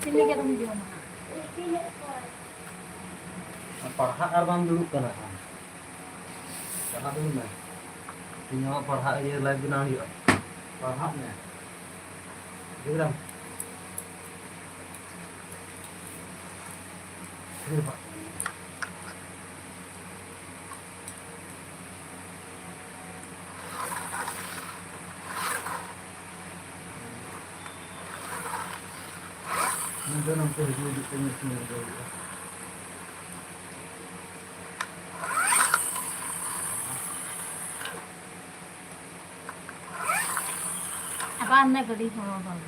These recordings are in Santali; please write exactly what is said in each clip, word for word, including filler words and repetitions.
ᱪᱮᱫ ᱞᱟᱹᱜᱤᱫ ᱮᱢ ᱡᱚᱢᱟ? ᱯᱟᱲᱦᱟᱜ ᱟᱨ ᱵᱟᱢ ᱫᱩᱲᱩᱵ ᱠᱟᱱᱟ ᱟᱢ? ᱯᱟᱲᱦᱟᱜ ᱫᱩᱲᱩᱵ ᱢᱮ᱾ ᱛᱮᱦᱮᱧ ᱟᱢᱟᱜ ᱯᱟᱲᱦᱟᱜ ᱤᱭᱟᱹ live ᱵᱮᱱᱟᱣ ᱦᱩᱭᱩᱜᱼᱟ᱾ ᱯᱟᱲᱦᱟᱜ ᱢᱮ᱾ ᱵᱩᱡᱷᱟᱹᱣ ᱠᱮᱫᱟᱢ? ᱛᱷᱤᱨ ᱠᱚᱜ ᱢᱮ᱾ ᱱᱚᱱᱛᱮ ᱱᱚᱱᱛᱮ ᱦᱤᱡᱩᱜ ᱦᱤᱡᱩᱜ ᱛᱮ ᱢᱤᱫ ᱥᱚᱸᱜᱮ ᱦᱩᱭᱩᱜᱼᱟ᱾ ᱟᱵᱟᱨ ᱚᱱᱮ ᱜᱟᱹᱰᱤ ᱦᱚᱸ ᱵᱟᱝ᱾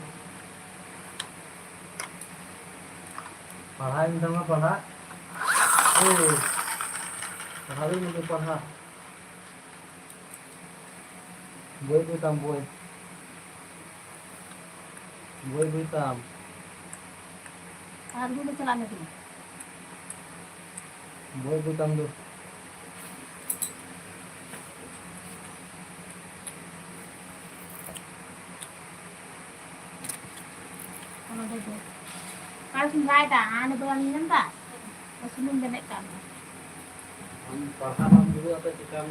ᱯᱟᱲᱦᱟᱜ ᱤᱧ ᱢᱮᱛᱟᱢᱟ, ᱯᱟᱲᱦᱟᱜ᱾ ᱮᱭ, ᱯᱟᱲᱦᱟᱜ ᱫᱚ ᱢᱤᱫᱴᱮᱱ ᱯᱟᱲᱦᱟᱜ᱾ ᱵᱳᱭ ᱠᱚ ᱛᱟᱢ, ᱵᱳᱭ᱾ ᱵᱳᱭ, ᱵᱳᱭ ᱛᱟᱢ᱾ ᱟᱨ ᱜᱩᱰᱩ ᱪᱟᱞᱟᱜ ᱢᱮ ᱛᱚᱵᱮ᱾ ᱵᱳᱭ ᱠᱚ ᱛᱟᱢ ᱫᱚ᱾ ᱚᱱᱟ ᱫᱚ ᱫᱚ᱾ ᱚᱠᱟ ᱨᱮ ᱥᱮᱸᱫᱽᱨᱟᱭᱮᱫᱟ? ᱟᱨ ᱫᱚ ᱵᱟᱢ ᱧᱮᱞ ᱮᱫᱟ? ᱥᱩᱱᱩᱢ ᱵᱮᱱᱮᱫ ᱠᱟᱱ ᱫᱚ᱾ ᱟᱢ ᱯᱟᱲᱦᱟᱜ ᱵᱟᱢ ᱫᱩᱲᱩᱵᱼᱟ, ᱛᱚ ᱪᱮᱠᱟᱢ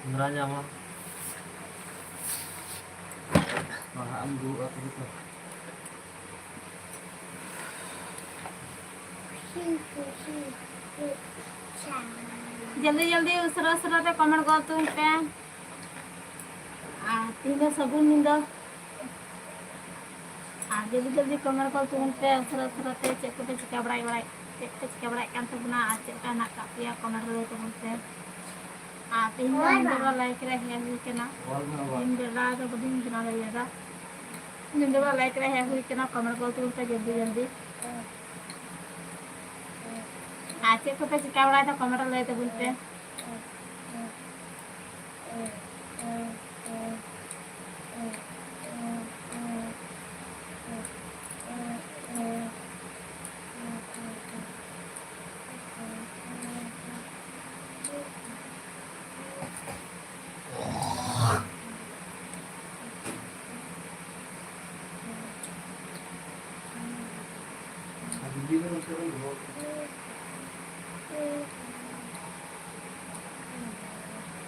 ᱥᱮᱸᱫᱽᱨᱟ ᱧᱟᱢᱟ? ᱯᱟᱲᱦᱟᱜ ᱮᱢ ᱫᱩᱲᱩᱵᱼᱟ, ᱛᱚᱵᱮ ᱛᱚ᱾ ᱡᱚᱞᱫᱤ ᱡᱚᱞᱫᱤ ᱩᱥᱟᱹᱨᱟ ᱩᱥᱟᱹᱨᱟ ᱛᱮ comment ᱜᱚᱫ ᱛᱟᱵᱚᱱ ᱯᱮ᱾ ᱟᱨ ᱛᱤᱦᱤᱧ ᱫᱚ ᱥᱟᱹᱜᱩᱱ ᱧᱤᱫᱟᱹ᱾ ᱟᱨ ᱡᱚᱞᱫᱤ ᱡᱚᱞᱫᱤ comment ᱜᱚᱫ ᱛᱟᱵᱚᱱ ᱯᱮ ᱩᱥᱟᱹᱨᱟ ᱩᱥᱟᱹᱨᱟ ᱛᱮ, ᱪᱮᱫ ᱠᱚᱯᱮ ᱪᱤᱠᱟᱹ ᱵᱟᱲᱟᱭ, ᱵᱟᱲᱟᱭ, ᱪᱮᱫ ᱯᱮ ᱪᱤᱠᱟᱹ ᱵᱟᱲᱟᱭᱮᱫ ᱠᱟᱱ ᱛᱟᱵᱚᱱᱟ ᱟᱨ ᱪᱮᱫ ᱞᱮᱠᱟ ᱦᱮᱱᱟᱜ ᱟᱠᱟᱫ ᱯᱮᱭᱟ, comment ᱨᱮ ᱞᱟᱹᱭ ᱛᱟᱵᱚᱱ ᱯᱮ᱾ ᱟᱨ ᱛᱤᱦᱤᱧ ᱫᱚ ᱧᱤᱫᱟᱹ ᱵᱮᱲᱟ live ᱨᱮ ᱦᱮᱡ ᱦᱩᱭ ᱠᱟᱱᱟ᱾ ᱛᱤᱦᱤᱧ ᱵᱮᱲᱟ ᱫᱚ ᱵᱟᱹᱞᱤᱧ ᱵᱮᱱᱟᱣ ᱫᱟᱲᱮᱭᱟᱫᱟ᱾ ᱧᱤᱫᱟᱹ ᱵᱮᱲᱟ live ᱨᱮ ᱦᱮᱡ ᱦᱩᱭ ᱠᱟᱱᱟ, comment ᱜᱚᱫ ᱛᱟᱵᱚᱱ ᱯᱮ ᱡᱚᱞᱫᱤ ᱡᱚᱞᱫᱤ᱾ ᱟᱨ ᱪᱮᱫ ᱠᱚᱯᱮ ᱪᱤᱠᱟᱹ ᱵᱟᱲᱟᱭᱮᱫᱟ, comment ᱨᱮ ᱞᱟᱹᱭ ᱛᱟᱵᱚᱱ ᱯᱮ᱾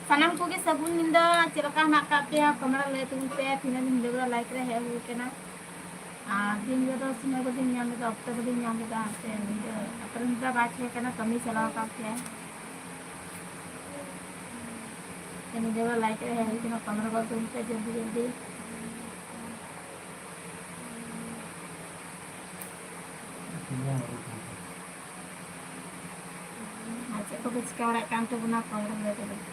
ᱥᱟᱱᱟᱢ ᱠᱚᱜᱮ ᱥᱟᱹᱜᱩᱱ ᱧᱤᱫᱟᱹ᱾ ᱪᱮᱫ ᱞᱮᱠᱟ ᱦᱮᱱᱟᱜ ᱟᱠᱟᱫ ᱯᱮᱭᱟ? ᱠᱚᱢᱮᱱᱴ ᱨᱮ ᱞᱟᱹᱭ ᱛᱟᱵᱚᱱ ᱯᱮ, ᱛᱤᱱᱟᱹᱜ ᱵᱤᱱ ᱧᱤᱫᱟᱹ ᱵᱮᱲᱟ ᱞᱟᱭᱤᱵᱷ ᱨᱮ ᱦᱮᱡ ᱦᱩᱭ ᱠᱟᱱᱟ᱾ ᱟᱨ ᱫᱤᱱ ᱨᱮᱫᱚ ᱥᱚᱢᱚᱭ ᱵᱟᱹᱞᱤᱧ ᱧᱟᱢ ᱞᱮᱫᱟ, ᱚᱠᱛᱚ ᱵᱟᱹᱞᱤᱧ ᱧᱟᱢ ᱞᱮᱫᱟ, ᱥᱮ ᱧᱤᱫᱟᱹ ᱟᱯᱮ ᱨᱮᱱ ᱫᱚ ᱵᱟᱭ ᱛᱟᱦᱮᱸ ᱠᱟᱱᱟ, ᱠᱟᱹᱢᱤ ᱪᱟᱞᱟᱣ ᱟᱠᱟᱱ ᱛᱟᱦᱮᱸᱫ᱾ ᱧᱤᱫᱟᱹ ᱵᱮᱲᱟ ᱞᱟᱭᱤᱵᱷ ᱨᱮ ᱦᱮᱡ ᱦᱩᱭ ᱠᱟᱱᱟ, ᱠᱚᱢᱮᱱᱴ ᱜᱚᱫ ᱛᱟᱵᱚᱱ ᱯᱮ ᱡᱚᱞᱫᱤ ᱡᱚᱞᱫᱤ᱾ ᱟᱨ ᱪᱮᱫ ᱠᱚᱯᱮ ᱪᱤᱠᱟᱹ ᱵᱟᱲᱟᱭᱮᱫ ᱠᱟᱱ ᱛᱟᱵᱚᱱᱟ, ᱠᱚᱢᱮᱱᱴ ᱨᱮ ᱞᱟᱹᱭ ᱛᱟᱵᱚᱱ ᱯᱮ᱾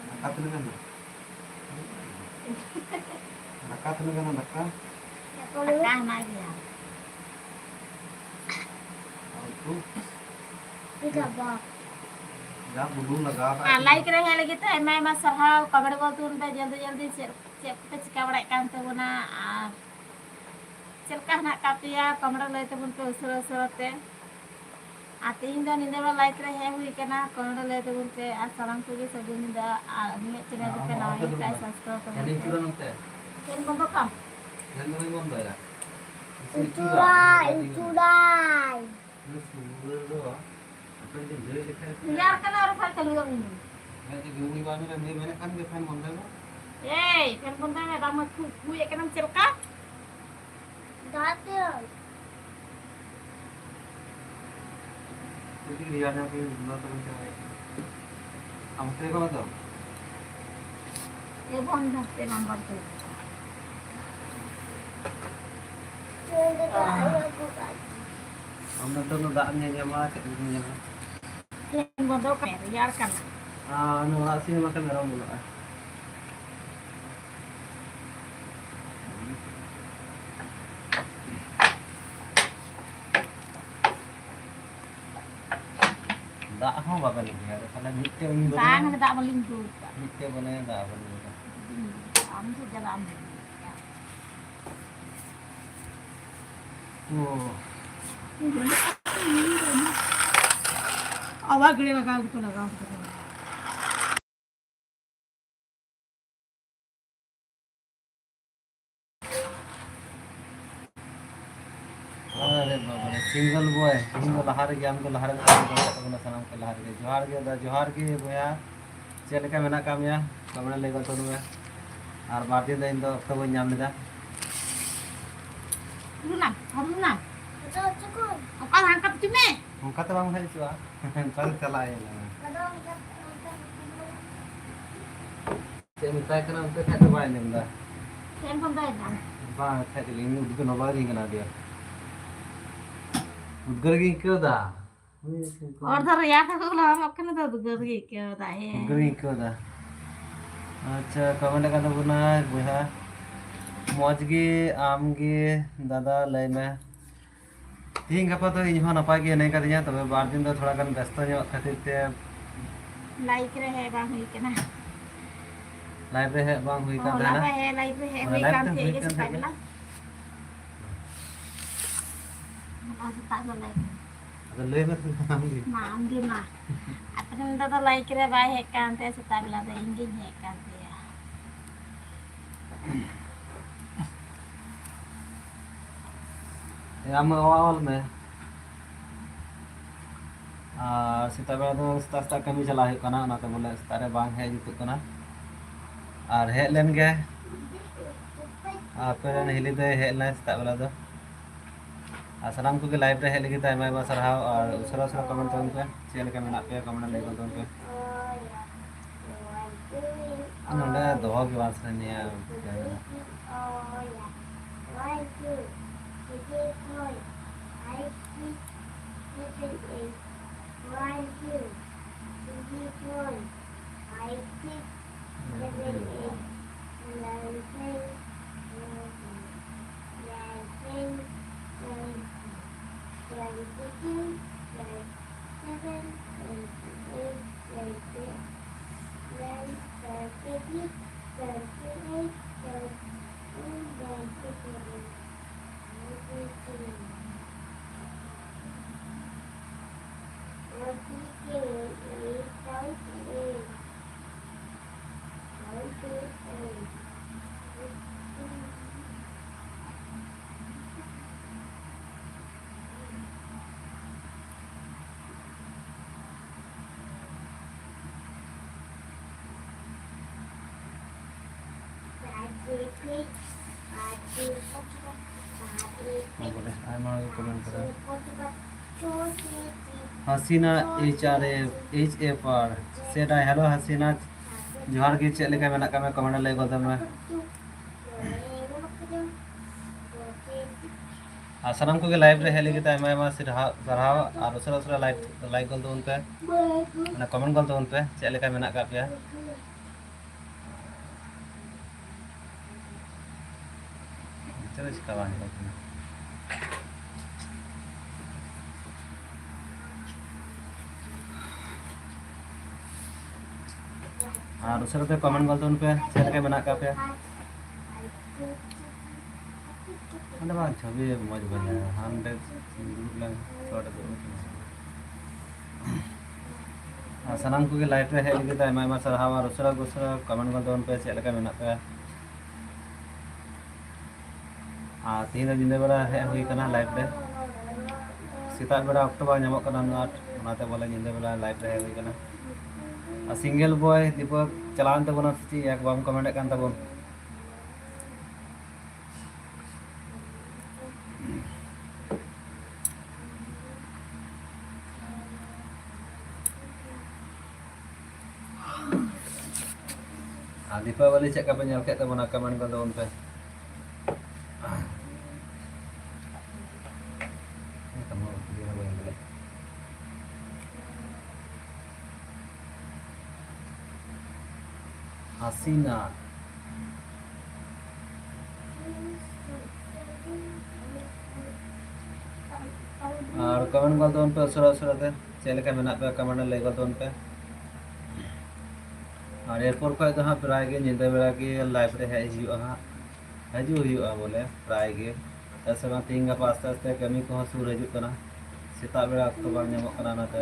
ᱫᱟᱠᱟ ᱛᱤᱱᱟᱹᱜ ᱜᱟᱱ ᱢᱮᱱᱟᱜᱼᱟ? ᱫᱟᱠᱟ ᱛᱤᱱᱟᱹᱜ ᱜᱟᱱ ᱢᱮᱱᱟᱜᱼᱟ? ᱫᱟᱠᱟ ᱦᱮᱱᱟᱜ ᱜᱮᱭᱟ᱾ ᱟᱨ ᱩᱛᱩ? ᱡᱟ ᱵᱩᱞᱩᱝ ᱞᱟᱜᱟᱣ ᱠᱟᱜ ᱟᱨ ᱞᱟᱭᱤᱠ ᱨᱮ ᱦᱮᱡ ᱞᱟᱹᱜᱤᱫ ᱛᱮ ᱟᱭᱢᱟ ᱟᱭᱢᱟ ᱥᱟᱨᱦᱟᱣ᱾ ᱠᱚᱢᱮᱱᱴ ᱜᱚᱫ ᱛᱟᱵᱚᱱ ᱯᱮ ᱡᱚᱞᱫᱤ ᱡᱚᱞᱫᱤ, ᱪᱮᱫ ᱪᱮᱫ ᱠᱚᱯᱮ ᱪᱤᱠᱟ ᱵᱟᱲᱟᱭᱮᱫ ᱠᱟᱱ ᱛᱟᱵᱚᱱᱟ ᱟᱨ ᱪᱮᱫ ᱞᱮᱠᱟ ᱦᱮᱱᱟᱜ ᱟᱠᱟᱫ ᱯᱮᱭᱟ, ᱠᱚᱢᱮᱱᱴ ᱨᱮ ᱞᱟᱹᱭ ᱛᱟᱵᱚᱱ ᱯᱮ ᱩᱥᱟᱹᱨᱟ ᱩᱥᱟᱹᱨᱟ ᱛᱮ᱾ ᱟᱨ ᱛᱮᱦᱮᱧ ᱫᱚ ᱧᱤᱫᱟᱹ ᱵᱮᱲᱟ ᱞᱟᱭᱤᱵᱷ ᱨᱮ ᱦᱮᱡ ᱦᱩᱭ ᱠᱟᱱᱟ, ᱠᱚᱢᱮᱱᱴ ᱨᱮ ᱞᱟᱹᱭ ᱛᱟᱵᱚᱱ ᱯᱮ᱾ ᱟᱨ ᱥᱟᱱᱟᱢ ᱠᱚᱜᱮ ᱥᱟᱹᱜᱩᱱ ᱧᱤᱫᱟᱹ᱾ ᱟᱨ ᱟᱹᱞᱤᱧᱟᱜ ᱪᱮᱱᱮᱞ ᱨᱮᱯᱮ ᱱᱟᱣᱟ ᱜᱮ ᱠᱷᱟᱡ ᱥᱟᱵᱥᱠᱨᱟᱭᱤᱵ ᱛᱟᱵᱚᱱ ᱯᱮ᱾ ᱯᱷᱮᱱ ᱵᱚᱱᱫᱚ ᱠᱟᱜ ᱟᱢ᱾ ᱯᱷᱮᱱ ᱫᱚ ᱵᱟᱹᱧ ᱵᱚᱱᱫᱚᱭᱟ᱾ ᱤᱧ ᱪᱩᱲᱟᱭ, ᱤᱧ ᱪᱩᱲᱟᱭ᱾ ᱨᱮᱭᱟᱲ ᱠᱟᱱᱟ, ᱟᱨ ᱵᱟᱠᱷᱟᱡ ᱪᱟᱹᱞᱩ ᱠᱟᱜ ᱢᱮ᱾ ᱦᱮᱸ, ᱡᱩᱫᱤ ᱩᱱᱤ ᱵᱟᱝ ᱢᱮᱱᱮᱫ ᱠᱟᱱ ᱜᱮ, ᱯᱷᱮᱱ ᱵᱚᱱᱫᱚᱭ ᱢᱮ᱾ ᱮᱭ, ᱯᱷᱮᱱ ᱵᱚᱱᱫᱚᱭ ᱢᱮ, ᱵᱟᱝ ᱢᱟ ᱠᱷᱩ-, ᱠᱷᱩᱭᱮᱫ ᱠᱟᱱᱟᱢ ᱪᱮᱫ ᱞᱮᱠᱟ? ᱫᱟᱜ ᱛᱮ᱾ ᱡᱩᱫᱤ ᱨᱮᱭᱟᱲ ᱧᱚᱜ ᱜᱮ, ᱵᱚᱱᱫᱚ ᱛᱟᱵᱚᱱ ᱪᱟᱵᱟᱭᱟ᱾ ᱟᱢ ᱛᱮ ᱠᱚ ᱫᱚ? ᱮ ᱵᱚᱱᱫᱚ ᱛᱮ ᱱᱟᱢᱵᱟᱨ ᱛᱮ᱾ ᱟᱢ ᱫᱚ ᱱᱤᱛᱚᱜ ᱫᱚ ᱫᱟᱜ ᱮᱢ ᱧᱮᱞ ᱧᱟᱢᱟ, ᱪᱮᱫ ᱮᱢ ᱧᱮᱞ ᱧᱟᱢᱟ? ᱯᱷᱮᱱ ᱵᱚᱱᱫᱚ ᱠᱟᱜ ᱢᱮ, ᱨᱮᱭᱟᱲ ᱠᱟᱱᱟ᱾ ᱟᱨ ᱚᱱᱟ ᱚᱲᱟᱜ ᱥᱮᱫ ᱦᱚᱸ ᱵᱟᱠᱷᱟᱱ ᱢᱮᱨᱚᱢ ᱵᱟᱹᱱᱩᱜᱼᱟ᱾ ᱫᱟᱜ ᱦᱚᱸ ᱵᱟᱵᱮᱱ ᱟᱹᱜᱩᱭᱟ, ᱟᱫᱚ ᱛᱟᱦᱞᱮ ᱢᱤᱫᱴᱮᱡ ᱩᱧ ᱵᱟᱹᱱᱩᱭᱟ᱾ ᱵᱟᱝ, ᱚᱸᱰᱮ ᱫᱟᱜ ᱵᱟᱹᱞᱤᱧ ᱟᱹᱜᱩ ᱟᱠᱟᱫ᱾ ᱢᱤᱫᱴᱮᱡ ᱵᱟᱹᱱᱩᱭᱟ, ᱫᱟᱜ ᱵᱟᱹᱱᱩᱭᱟ᱾ ᱟᱢ ᱫᱚ ᱪᱟᱞᱟᱜ ᱟᱢ᱾ ᱚ᱾ ᱟᱵᱟᱨ ᱜᱟᱹᱰᱤ ᱞᱟᱜᱟᱣ ᱠᱟᱛᱮ ᱞᱟᱜᱟᱣ ᱠᱟᱛᱮ᱾ ᱟᱨᱮ ᱵᱟᱵᱟ ᱨᱮ, single boy, ᱤᱧ ᱫᱚ ᱞᱟᱦᱟ ᱨᱮᱜᱮ, ᱟᱢ ᱫᱚ ᱞᱟᱦᱟ ᱨᱮᱜᱮ, ᱟᱢ ᱫᱚ ᱞᱟᱦᱟ ᱨᱮᱜᱮ, ᱥᱟᱱᱟᱢ ᱠᱚ ᱞᱟᱦᱟ ᱨᱮᱜᱮ᱾ ᱡᱚᱦᱟᱨ ᱜᱮ ᱫᱟ, ᱡᱚᱦᱟᱨ ᱜᱮ ᱵᱚᱭᱦᱟ᱾ ᱪᱮᱫ ᱞᱮᱠᱟ ᱢᱮᱱᱟᱜ ᱟᱠᱟᱫ ᱢᱮᱭᱟ? ᱠᱚᱢᱮᱱᱴ ᱞᱟᱹᱭ ᱜᱚᱫ ᱛᱟᱵᱚᱱ ᱢᱮ᱾ ᱟᱨ ᱵᱟᱨ ᱫᱤᱱ ᱫᱚ ᱤᱧ ᱫᱚ ᱚᱠᱛᱚ ᱵᱟᱹᱧ ᱧᱟᱢ ᱞᱮᱫᱟ᱾ ᱨᱩᱱᱟ, ᱨᱩᱱᱟ᱾ ᱚᱠᱟ ᱦᱟᱱᱠᱟ ᱯᱤᱪᱷᱩ ᱢᱮ? ᱚᱱᱠᱟ ᱛᱮ ᱵᱟᱝ ᱦᱮᱡ ᱦᱚᱪᱚᱜᱼᱟ᱾ ᱚᱱᱠᱟ ᱛᱮ ᱪᱟᱞᱟᱜ ᱦᱩᱭᱩᱜᱼᱟ᱾ ᱪᱮᱫ ᱮᱢ ᱢᱮᱛᱟᱭ ᱠᱟᱱᱟ ᱚᱱᱛᱮ ᱠᱷᱟᱡ ᱫᱚ ᱵᱟᱭ ᱟᱸᱡᱚᱢ ᱮᱫᱟ᱾ ᱪᱮᱫ ᱮᱢ ᱯᱷᱳᱱ ᱫᱟᱭ ᱫᱟ? ᱵᱟᱝ, ᱠᱷᱟᱡ ᱫᱚ ᱤᱧ ᱩᱫᱽᱜᱟᱹᱨ ᱱᱚᱵᱟᱭ ᱫᱤᱧ ᱠᱟᱱᱟ ᱟᱹᱰᱤ ᱟᱸᱴ᱾ ᱩᱫᱽᱜᱟᱹᱨ ᱜᱤᱧ ᱟᱹᱭᱠᱟᱹᱣ ᱮᱫᱟ᱾ ᱦᱚᱲ ᱫᱚ ᱨᱮᱭᱟᱲ ᱛᱮᱠᱚ ᱞᱚᱦᱚᱫᱚᱜ ᱠᱟᱱᱟ ᱛᱚ, ᱩᱫᱽᱜᱟᱹᱨ ᱜᱮ ᱟᱹᱭᱠᱟᱹᱣ ᱮᱫᱟ, ᱦᱮᱸ᱾ ᱩᱫᱽᱜᱟᱹᱨ ᱜᱤᱧ ᱟᱹᱭᱠᱟᱹᱣ ᱮᱫᱟ᱾ ᱟᱪᱪᱷᱟ, ᱠᱚᱢᱮᱱᱴ ᱟᱠᱟᱫ ᱛᱟᱵᱚᱱᱟᱭ ᱵᱚᱭᱦᱟ, ᱢᱚᱡᱽ ᱜᱮ, ᱟᱢ ᱜᱮ ᱫᱟᱫᱟ ᱞᱟᱹᱭ ᱢᱮ᱾ ᱛᱤᱦᱤᱧ ᱜᱟᱯᱟ ᱫᱚ ᱤᱧ ᱦᱚᱸ ᱱᱟᱯᱟᱭ ᱜᱮ ᱦᱮᱱᱟᱹᱧ ᱠᱟᱫᱤᱧᱟ, ᱛᱚᱵᱮ ᱵᱟᱨ ᱫᱤᱱ ᱫᱚ ᱛᱷᱚᱲᱟ ᱜᱟᱱ ᱵᱮᱥᱛᱚ ᱧᱚᱜ ᱠᱷᱟᱹᱛᱤᱨ ᱛᱮ ᱞᱟᱭᱤᱵᱷ ᱨᱮ ᱦᱮᱡ ᱵᱟᱝ ᱦᱩᱭ ᱠᱟᱱᱟ᱾ ᱞᱟᱭᱤᱵᱷ ᱨᱮ ᱦᱮᱡ ᱵᱟᱝ ᱦᱩᱭ ᱠᱟᱱ ᱦᱚᱞᱟ ᱛᱟᱦᱮᱱᱟ᱾ ᱯᱮ ᱦᱮᱡ, ᱞᱟᱭᱤᱵᱷ ᱨᱮ ᱦᱮᱡ ᱦᱳᱭ, ᱦᱩᱭ ᱞᱟᱭᱤᱵᱷ ᱠᱟᱱ ᱛᱮ ᱛᱟᱦᱮᱸᱫ ᱦᱩᱭ ᱜᱮ ᱠᱟᱱ ᱥᱮᱛᱟᱜ ᱛᱟᱦᱮᱸᱫ᱾ ᱵᱮᱞᱟ᱾ ᱦᱚᱞᱟ ᱥᱮᱛᱟᱜ ᱫᱚ ᱞᱟᱭᱤᱵᱷ ᱨᱮ᱾ ᱟᱫᱚ ᱞᱟᱹᱭ ᱢᱮ ᱟᱢ ᱜᱮ᱾ ᱢᱟ, ᱟᱢ ᱜᱮ ᱢᱟ᱾ ᱟᱯᱮ ᱨᱮᱱ ᱫᱟᱫᱟ ᱞᱟᱭᱤᱵᱷ ᱨᱮ ᱵᱟᱭ ᱦᱮᱡ ᱠᱟᱱ ᱛᱮ ᱥᱮᱛᱟᱜ ᱵᱮᱞᱟ ᱫᱚ ᱤᱧ ᱜᱤᱧ ᱦᱮᱡ ᱠᱟᱱ ᱛᱮᱭᱟ᱾ ᱟᱢ ᱚᱞ ᱢᱮ᱾ ᱟᱨ ᱥᱮᱛᱟᱜ ᱵᱮᱲᱟ ᱫᱚ ᱥᱮᱛᱟᱜ ᱥᱮᱛᱟᱜ ᱠᱟᱹᱢᱤ ᱪᱟᱞᱟᱜ ᱦᱩᱭᱩᱜ ᱠᱟᱱᱟ, ᱚᱱᱟᱛᱮ ᱵᱚᱞᱮ ᱥᱮᱛᱟᱜ ᱨᱮ ᱵᱟᱝ ᱦᱮᱡ ᱡᱩᱛᱩᱜ ᱠᱟᱱᱟ᱾ ᱟᱨ ᱦᱮᱡ ᱞᱮᱱ ᱜᱮ ᱟᱯᱮ ᱨᱮᱱ ᱦᱤᱞᱤ ᱫᱚᱭ ᱦᱮᱡ ᱞᱮᱱᱟ ᱥᱮᱛᱟᱜ ᱵᱮᱞᱟ ᱫᱚ᱾ ᱟᱨ ᱥᱟᱱᱟᱢ ᱠᱚᱜᱮ ᱞᱟᱭᱤᱵᱷ ᱨᱮ ᱦᱮᱡ ᱞᱟᱹᱜᱤᱫ ᱛᱮ ᱟᱭᱢᱟ ᱟᱭᱢᱟ ᱥᱟᱨᱦᱟᱣ᱾ ᱟᱨ ᱩᱥᱟᱹᱨᱟ ᱩᱥᱟᱹᱨᱟ ᱠᱚᱢᱮᱱᱴ ᱛᱟᱵᱚᱱ ᱯᱮ, ᱪᱮᱫ ᱞᱮᱠᱟ ᱢᱮᱱᱟᱜ ᱯᱮᱭᱟ ᱠᱚᱢᱮᱱᱴ ᱨᱮ ᱞᱟᱹᱭ ᱛᱟᱵᱚᱱ ᱯᱮ᱾ ᱱᱚᱰᱮ ᱫᱚᱦᱚ ᱜᱮ ᱵᱟᱝ ᱥᱟᱱᱟᱧᱟ᱾ One, two, three, four, five, six, seven, eight, nine, ten, eleven, twelve, thirteen, twenty-two, twenty-seven, twenty-eight, twenty-nine, thirty-six, thirty-eight, thirty-nine, thirty-seven, thirty-eight, ᱵᱚᱞᱮ ᱟᱭᱢᱟ ᱦᱚᱲ ᱠᱚ comment ᱠᱟᱫᱟ᱾ ᱦᱟᱥᱤᱱᱟ H R F, H F R said hi. Hello ᱦᱟᱥᱤᱱᱟ, ᱡᱚᱦᱟᱨ ᱜᱮ, ᱪᱮᱫ ᱞᱮᱠᱟ ᱢᱮᱱᱟᱜ ᱠᱟᱜ ᱢᱮ? Comment ᱨᱮ ᱞᱟᱹᱭ ᱜᱚᱫ ᱢᱮ᱾ ᱟᱨ ᱥᱟᱱᱟᱢ ᱠᱚᱜᱮ live ᱨᱮ ᱦᱮᱡ ᱞᱟᱹᱜᱤᱫ ᱛᱮ ᱟᱭᱢᱟ ᱟᱭᱢᱟ ᱥᱟᱨᱦᱟᱣ, ᱥᱟᱨᱦᱟᱣ᱾ ᱟᱨ ᱩᱥᱟᱹᱨᱟ ᱩᱥᱟᱹᱨᱟ like, like ᱜᱚᱫ ᱛᱟᱵᱚᱱ ᱯᱮ, ᱢᱟᱱᱮ comment ᱜᱚᱫ ᱛᱟᱵᱚᱱ ᱯᱮ, ᱪᱮᱫ ᱞᱮᱠᱟ ᱢᱮᱱᱟᱜ ᱠᱟᱜ ᱯᱮᱭᱟ᱾ ᱪᱮᱫ ᱪᱤᱠᱟ ᱵᱟᱝ ᱧᱮᱞᱚᱜ ᱠᱟᱱᱟ? ᱟᱨ ᱩᱥᱟᱹᱨᱟ ᱛᱮ comment ᱜᱚᱫ ᱛᱟᱵᱚᱱ ᱯᱮ, ᱪᱮᱫ ᱞᱮᱠᱟ ᱢᱮᱱᱟᱜ ᱠᱟᱜ ᱯᱮᱭᱟ? ᱚᱸᱰᱮ ᱢᱟ ᱪᱷᱚᱵᱤ ᱢᱚᱡᱽ ᱵᱟᱹᱧ ᱧᱟᱢᱟ, ᱦᱟᱱᱰᱮ ᱫᱩᱲᱩᱵ ᱞᱮᱱ, ᱪᱷᱚᱴ ᱫᱩᱲᱩᱵ ᱞᱮᱱ᱾ ᱟᱨ ᱥᱟᱱᱟᱢ ᱠᱚᱜᱮ live ᱨᱮ ᱦᱮᱡ ᱞᱟᱹᱜᱤᱫ ᱛᱮ ᱟᱭᱢᱟ ᱟᱭᱢᱟ ᱥᱟᱨᱦᱟᱣ᱾ ᱟᱨ ᱩᱥᱟᱹᱨᱟ ᱩᱥᱟᱹᱨᱟ comment ᱜᱚᱫ ᱛᱟᱵᱚᱱ ᱯᱮ, ᱪᱮᱫ ᱞᱮᱠᱟ ᱢᱮᱱᱟᱜ ᱯᱮᱭᱟ? ᱟᱨ ᱛᱮᱦᱮᱧ ᱫᱚ ᱧᱤᱫᱟᱹ ᱵᱮᱲᱟ ᱦᱮᱡ ᱦᱩᱭ ᱠᱟᱱᱟ live ᱨᱮ, ᱥᱮᱛᱟᱜ ᱵᱮᱲᱟ ᱚᱠᱛᱚ ᱵᱟᱝ ᱧᱟᱢᱚᱜ ᱠᱟᱱᱟ ᱩᱱᱟᱹᱜ ᱟᱸᱴ, ᱚᱱᱟᱛᱮ ᱵᱚᱞᱮ ᱧᱤᱫᱟᱹ ᱵᱮᱲᱟ live ᱨᱮ ᱦᱮᱡ ᱦᱩᱭ ᱠᱟᱱᱟ᱾ ᱟᱨ single boy ᱫᱤᱯᱚᱠ ᱪᱟᱞᱟᱣᱮᱱ ᱛᱟᱵᱚᱱᱟ ᱥᱮ ᱪᱮᱫ, ᱮᱠ ᱵᱟᱢ comment ᱮᱫ ᱠᱟᱱ ᱛᱟᱵᱚᱱ? ᱟᱨ ᱫᱤᱯᱟᱵᱚᱞᱤ ᱪᱮᱫ ᱞᱮᱠᱟ ᱯᱮ ᱧᱮᱞ ᱠᱮᱫ ᱛᱟᱵᱚᱱᱟ? Comment ᱠᱚ ᱛᱟᱵᱚᱱ ᱯᱮ᱾ ᱦᱟᱥᱤᱱᱟ᱾ ᱟᱨ comment ᱜᱚᱫ ᱛᱟᱵᱚᱱ ᱯᱮ ᱩᱥᱟᱹᱨᱟ ᱩᱥᱟᱹᱨᱟ ᱛᱮ, ᱪᱮᱫ ᱞᱮᱠᱟ ᱢᱮᱱᱟᱜ ᱯᱮᱭᱟ comment ᱨᱮ ᱞᱟᱹᱭ ᱜᱚᱫ ᱛᱟᱵᱚᱱ ᱯᱮ᱾ ᱟᱨ ᱮᱨᱯᱚᱨ ᱠᱷᱚᱱ ᱫᱚ ᱦᱟᱸᱜ ᱯᱨᱟᱭ ᱜᱮ ᱧᱤᱫᱟᱹ ᱵᱮᱲᱟ ᱜᱮ live ᱨᱮ ᱦᱮᱡ ᱦᱩᱭᱩᱜᱼᱟ ᱦᱟᱸᱜ, ᱦᱤᱡᱩᱜ ᱦᱩᱭᱩᱜᱼᱟ ᱵᱚᱞᱮ ᱯᱨᱟᱭ ᱜᱮ᱾ ᱪᱮᱫᱟᱜ ᱥᱮ ᱵᱟᱝ ᱛᱮᱦᱮᱧ ᱜᱟᱯᱟ ᱟᱥᱛᱮ ᱟᱥᱛᱮ ᱠᱟᱹᱢᱤ ᱠᱚᱦᱚᱸ ᱥᱩᱨ ᱦᱤᱡᱩᱜ ᱠᱟᱱᱟ, ᱥᱮᱛᱟᱜ ᱵᱮᱲᱟ ᱚᱠᱛᱚ ᱵᱟᱝ ᱧᱟᱢᱚᱜ ᱠᱟᱱᱟ, ᱚᱱᱟᱛᱮ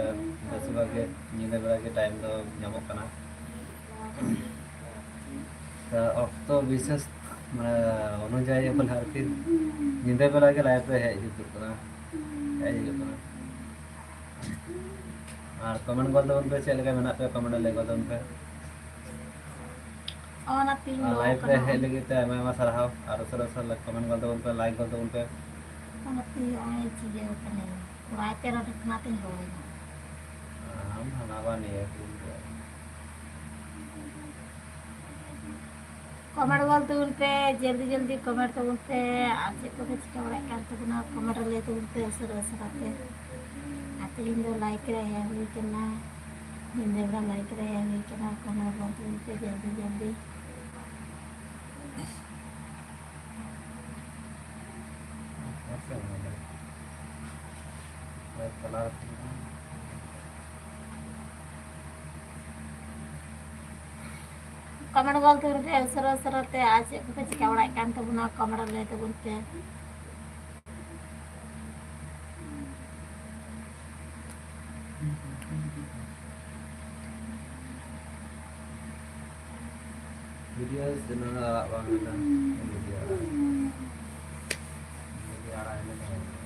ᱵᱮᱥᱤᱨ ᱵᱷᱟᱜᱽ ᱜᱮ ᱧᱤᱫᱟᱹ ᱵᱮᱲᱟ ᱜᱮ ᱴᱟᱭᱤᱢ ᱫᱚ ᱧᱟᱢᱚᱜ ᱠᱟᱱᱟ᱾ ᱛᱚ ᱚᱠᱛᱚ ᱵᱤᱥᱮᱥ, ᱢᱟᱱᱮ, ᱚᱱᱩᱡᱟᱭᱤ ᱵᱚᱞᱮ ᱟᱨᱠᱤ ᱧᱤᱫᱟᱹ ᱵᱮᱲᱟ ᱜᱮ ᱞᱟᱭᱤᱵᱷ ᱨᱮ ᱦᱮᱡ ᱦᱤᱡᱩᱜ ᱠᱟᱱᱟ, ᱦᱮᱡ ᱦᱩᱭᱩᱜ ᱠᱟᱱᱟ᱾ ᱟᱨ ᱠᱚᱢᱮᱱᱴ ᱜᱚᱫ ᱛᱟᱵᱚᱱ ᱯᱮ, ᱪᱮᱫ ᱞᱮᱠᱟ ᱢᱮᱱᱟᱜ ᱯᱮᱭᱟ, ᱠᱚᱢᱮᱱᱴ ᱨᱮ ᱞᱟᱹᱭ ᱜᱚᱫ ᱛᱟᱵᱚᱱ ᱯᱮ᱾ ᱚᱱᱟᱛᱮᱧ ᱟᱨ ᱞᱚ ᱞᱟᱭᱤᱵᱷ ᱨᱮ ᱠᱟᱱᱟ᱾ ᱦᱮᱡ ᱞᱟᱹᱜᱤᱫ ᱛᱮ ᱟᱭᱢᱟ ᱟᱭᱢᱟ ᱥᱟᱨᱦᱟᱣ᱾ ᱟᱨ ᱩᱥᱟᱹᱨᱟ ᱩᱥᱟᱹᱨᱟ ᱠᱚᱢᱮᱱᱴ ᱜᱚᱫ ᱛᱟᱵᱚᱱ ᱯᱮ, ᱞᱟᱭᱤᱠ ᱜᱚᱫ ᱛᱟᱵᱚᱱ ᱯᱮ᱾ ᱚᱱᱟᱛᱮ ᱱᱚᱜᱼᱚᱭ ᱪᱤᱠᱟᱹᱣ ᱠᱟᱹᱱᱟᱹᱧ, ᱠᱚᱲᱟᱭ ᱛᱮ ᱨᱚᱰᱚᱡ ᱠᱟᱱᱟ ᱛᱤᱧ ᱨᱚᱲ ᱮᱫᱟ᱾ ᱟᱢ ᱦᱟᱱᱟ ᱵᱟ ᱱᱤᱭᱟᱹ ᱠᱚ ᱠᱚᱢᱮᱱᱴ ᱜᱚᱫ ᱛᱟᱵᱚᱱ ᱯᱮ, ᱡᱚᱞᱫᱤ ᱡᱚᱞᱫᱤ ᱠᱚᱢᱮᱱᱴ ᱛᱟᱵᱚᱱ ᱯᱮ᱾ ᱟᱨ ᱪᱮᱫ ᱠᱚᱯᱮ ᱪᱤᱠᱟᱹ ᱵᱟᱲᱟᱭᱮᱫ ᱠᱟᱱ ᱛᱟᱵᱚᱱᱟ, ᱠᱚᱢᱮᱱᱴ ᱨᱮ ᱞᱟᱹᱭ ᱛᱟᱵᱚᱱ ᱯᱮ ᱩᱥᱟᱹᱨᱟ ᱩᱥᱟᱹᱨᱟ ᱛᱮ᱾ ᱟᱨ ᱛᱮᱦᱮᱧ ᱫᱚ ᱞᱟᱭᱤᱵᱷ ᱨᱮ ᱦᱮᱡ ᱦᱩᱭ ᱠᱟᱱᱟ, ᱧᱤᱫᱟᱹ ᱵᱮᱲᱟ ᱞᱟᱭᱤᱵᱷ ᱨᱮ ᱦᱮᱡ ᱦᱩᱭ ᱠᱟᱱᱟ, ᱠᱚᱢᱮᱱᱴ ᱜᱚᱫ ᱛᱟᱵᱚᱱ ᱯᱮ ᱡᱚᱞᱫᱤ ᱡᱚᱞᱫᱤ᱾ ᱠᱚᱢᱮᱱᱴ ᱜᱚᱫ ᱛᱟᱵᱚᱱ ᱯᱮ ᱩᱥᱟᱹᱨᱟ ᱩᱥᱟᱹᱨᱟ ᱛᱮ, ᱟᱨ ᱪᱮᱫ ᱠᱚᱯᱮ ᱪᱤᱠᱟᱹ ᱵᱟᱲᱟᱭᱮᱫ ᱠᱟᱱ ᱛᱟᱵᱚᱱᱟ, ᱠᱚᱢᱮᱱᱴ ᱨᱮ ᱞᱟᱹᱭ ᱛᱟᱵᱚᱱ ᱯᱮ᱾ ᱵᱷᱤᱰᱤᱭᱳ ᱫᱤᱱᱟᱹᱢ ᱟᱲᱟᱜ ᱵᱟᱝ ᱦᱩᱭᱩᱜᱼᱟ᱾ ᱵᱷᱤᱰᱤᱭᱳ ᱟᱲᱟᱜ᱾ ᱵᱷᱤᱰᱤᱭᱳ ᱟᱲᱟᱜ ᱦᱤᱞᱳᱜ ᱫᱚ ᱵᱟᱝ ᱦᱩᱭᱩᱜᱼᱟ᱾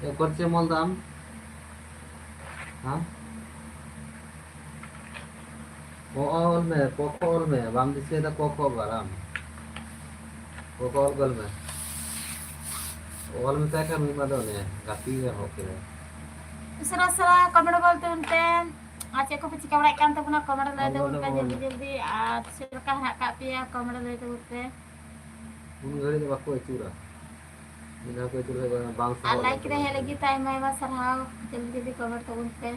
ᱮ, ᱚᱠᱚᱭ ᱪᱮᱫ ᱮᱢ ᱚᱞ ᱫᱟ ᱟᱢ? ᱦᱮᱸ? ᱚ, ᱚ, ᱚᱞ ᱢᱮ, ᱠᱚ ᱠᱷᱚ ᱚᱞ ᱢᱮ, ᱵᱟᱢ ᱫᱤᱥᱟᱹᱭᱮᱫᱟ ᱠᱚ ᱠᱷᱚ ᱵᱟᱨ ᱟᱢ? ᱠᱚ ᱠᱷᱚ ᱚᱞ ᱜᱚᱫ ᱢᱮ᱾ ᱚᱞ ᱢᱮᱛᱟᱭ ᱠᱷᱟᱱ ᱩᱱᱤ ᱢᱟ ᱫᱚ ᱚᱱᱮ ᱜᱟᱛᱮ ᱜᱮ ᱦᱚᱦᱚ ᱠᱮᱫᱟᱭ᱾ ᱩᱥᱟᱹᱨᱟ ᱩᱥᱟᱹᱨᱟ ᱠᱚᱢᱮᱱᱴ ᱜᱚᱫ ᱛᱟᱵᱚᱱ ᱯᱮ᱾ ᱟᱨ ᱪᱮᱫ ᱠᱚᱯᱮ ᱪᱤᱠᱟᱹ ᱵᱟᱲᱟᱭᱮᱫ ᱠᱟᱱ ᱛᱟᱵᱚᱱᱟ, ᱠᱚᱢᱮᱱᱴ ᱨᱮ ᱞᱟᱹᱭ ᱚᱞ ᱛᱟᱵᱚᱱ ᱜᱚᱫ ᱯᱮ ᱢᱮ, ᱚᱞ ᱡᱚᱞᱫᱤ ᱢᱮ᱾ ᱡᱚᱞᱫᱤ᱾ ᱟᱨ ᱪᱮᱫ ᱞᱮᱠᱟ ᱦᱮᱱᱟᱜ ᱟᱠᱟᱫ ᱯᱮᱭᱟ, ᱠᱚᱢᱮᱱᱴ ᱨᱮ ᱞᱟᱹᱭ ᱛᱟᱵᱚᱱ ᱯᱮ᱾ ᱩᱱ ᱜᱷᱟᱹᱲᱤᱡ ᱫᱚ ᱵᱟᱠᱚ ᱟᱹᱪᱩᱨᱟ᱾ ᱢᱤᱫ ᱫᱷᱟᱣ ᱠᱚ ᱟᱹᱪᱩᱨ ᱞᱮᱠᱷᱟᱱ ᱵᱟᱝ ᱟᱨ ᱥᱟᱦᱟᱣ ᱞᱟᱭᱤᱠ ᱨᱮ ᱦᱮᱡ ᱞᱟᱹᱜᱤᱫ ᱛᱮ ᱟᱭᱢᱟ ᱟᱭᱢᱟ ᱥᱟᱨᱦᱟᱣ᱾ ᱡᱚᱞᱫᱤ ᱡᱚᱞᱫᱤ ᱠᱚᱢᱮᱱᱴ ᱛᱟᱵᱚᱱ ᱯᱮ᱾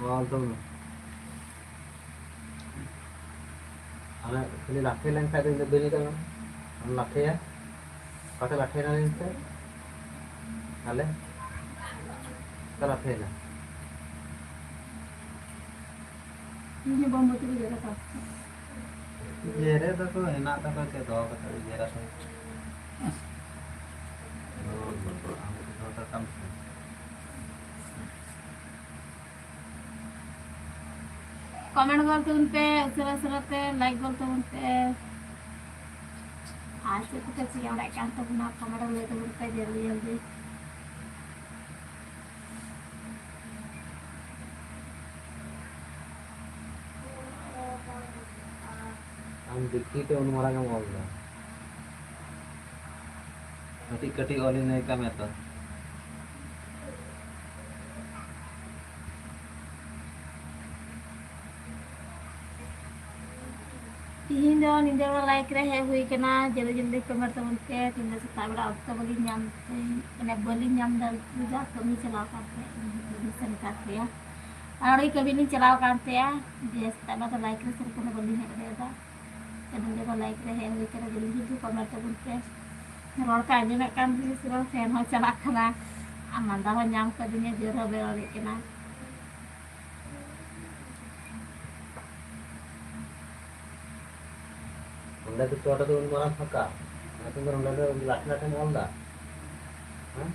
ᱚᱞ ᱛᱟᱵᱚᱱ ᱢᱮ᱾ ᱟᱢᱟᱜ ᱠᱷᱟᱹᱞᱤ ᱞᱟᱴᱷᱮ ᱞᱮᱱᱠᱷᱟᱱ ᱫᱚ ᱤᱧ ᱫᱚ ᱵᱟᱹᱧ ᱢᱮᱛᱟᱢᱟ᱾ ᱟᱢ ᱞᱟᱴᱷᱮᱭᱟ᱾ ᱚᱠᱟᱴᱷᱮᱱ ᱞᱟᱴᱷᱮᱭᱮᱱᱟ ᱞᱟᱹᱭ ᱢᱮᱥᱮ? ᱛᱟᱦᱞᱮ? ᱚᱠᱟ ᱞᱟᱴᱷᱮᱭᱮᱱᱟ? ᱤᱧ ᱦᱚᱸ ᱵᱟᱢ ᱵᱟᱹᱛᱤᱞ ᱫᱟᱲᱮ ᱠᱟᱣᱫᱟ᱾ ᱡᱮᱨᱮᱫ ᱫᱚᱠᱚ ᱦᱮᱱᱟᱜ ᱛᱟᱠᱚᱣᱟ, ᱪᱮᱫ ᱫᱚᱦᱚ ᱠᱟᱛᱮ ᱡᱮᱨᱮᱫ ᱫᱚ᱾ ᱟᱢ ᱫᱚ ᱫᱚᱦᱚ ᱠᱟᱜ ᱛᱟᱢ ᱥᱮ? ᱠᱚᱢᱮᱱᱴ ᱜᱚᱞ ᱛᱟᱵᱚᱱ ᱯᱮ, ᱩᱥᱟᱹᱨᱟ ᱩᱥᱟᱹᱨᱟ ᱛᱮ ᱞᱟᱭᱤᱠ ᱜᱚᱞ ᱛᱟᱵᱚᱱ ᱯᱮ᱾ ᱟᱨ ᱪᱮᱫ ᱠᱚᱯᱮ ᱪᱤᱠᱟᱹ ᱵᱟᱲᱟᱭᱮᱫ ᱠᱟᱱ ᱛᱟᱵᱚᱱᱟ, ᱠᱚᱢᱮᱱᱴ ᱨᱮ ᱞᱟᱹᱭ ᱛᱟᱵᱚᱱ ᱯᱮ ᱡᱚᱞᱫᱤ ᱡᱚᱞᱫᱤ᱾ ᱟᱢ ᱫᱤᱠᱩ ᱛᱮ ᱩᱱ ᱢᱟᱨᱟᱝ ᱮᱢ ᱚᱞ ᱫᱟ᱾ ᱠᱟᱹᱴᱤᱡ ᱠᱟᱹᱴᱤᱡ ᱚᱞᱤᱧ ᱞᱟᱹᱭ ᱠᱟᱜ ᱢᱮ ᱛᱚ᱾ ᱛᱤᱦᱤᱧ ᱫᱚ ᱧᱤᱫᱟᱹ ᱵᱮᱲᱟ ᱞᱟᱭᱤᱠ ᱨᱮ ᱦᱮᱡ ᱦᱩᱭ ᱠᱟᱱᱟ, ᱡᱚᱞᱫᱤ ᱡᱚᱞᱫᱤ ᱠᱚᱢᱮᱱᱴ ᱛᱟᱵᱚᱱ ᱯᱮ᱾ ᱛᱤᱦᱤᱧ ᱫᱚ ᱥᱮᱛᱟᱜ ᱵᱮᱲᱟ ᱚᱠᱛᱚ ᱵᱟᱹᱞᱤᱧ ᱧᱟᱢ ᱛᱮ, ᱢᱟᱱᱮ ᱵᱟᱹᱞᱤᱧ ᱧᱟᱢ ᱮᱫᱟ, ᱡᱟ ᱠᱟᱹᱢᱤ ᱪᱟᱞᱟᱣ ᱠᱟᱱ ᱛᱮ ᱤᱧ ᱦᱚᱸ ᱵᱟᱹᱞᱤᱧ ᱥᱮᱱ ᱠᱟᱱ ᱛᱮᱭᱟ᱾ ᱟᱨ ᱚᱸᱰᱮ ᱠᱟᱹᱢᱤ ᱞᱤᱧ ᱪᱟᱞᱟᱣ ᱠᱟᱱ ᱛᱮᱭᱟ, ᱡᱮ ᱥᱮᱛᱟᱜ ᱵᱮᱲᱟ ᱫᱚ ᱞᱟᱭᱤᱠ ᱨᱮ ᱥᱮᱨᱚᱠᱚᱢ ᱫᱚ ᱵᱟᱹᱞᱤᱧ ᱦᱮᱡ ᱫᱟᱲᱮᱭᱟᱫᱟ᱾ ᱛᱮ ᱱᱚᱸᱰᱮ ᱫᱚ ᱞᱟᱭᱤᱠ ᱨᱮ ᱦᱮᱡ ᱦᱩᱭ ᱠᱟᱱᱟ, ᱡᱚᱞᱫᱤ ᱡᱚᱞᱫᱤ ᱠᱚᱢᱮᱱᱴ ᱛᱟᱵᱚᱱ ᱯᱮ᱾ ᱨᱚᱲ ᱠᱚ ᱟᱸᱡᱚᱢᱮᱫ ᱠᱟᱱ ᱛᱤᱧᱟ ᱥᱮ ᱵᱟᱝ, ᱯᱷᱮᱱ ᱦᱚᱸ ᱪᱟᱞᱟᱜ ᱠᱟᱱᱟ ᱟᱨ ᱢᱟᱸᱫᱟ ᱦᱚᱸ ᱧᱟᱢ ᱠᱟᱫᱤᱧᱟ, ᱡᱳᱨ ᱦᱚᱸ ᱵᱟᱭ ᱨᱚᱲᱮᱫ ᱠᱟᱱᱟ᱾ ᱱᱚᱸᱰᱮ ᱫᱚ ᱪᱚᱴ ᱨᱮᱫᱚ ᱩᱱ ᱢᱟᱨᱟᱝ ᱯᱷᱟᱸᱠᱟ, ᱚᱱᱟᱛᱮ ᱫᱚ ᱱᱚᱸᱰᱮ ᱫᱚ ᱞᱟᱴᱷᱮ ᱞᱟᱴᱷᱮᱢ ᱚᱞ ᱫᱟ᱾ ᱦᱮᱸ?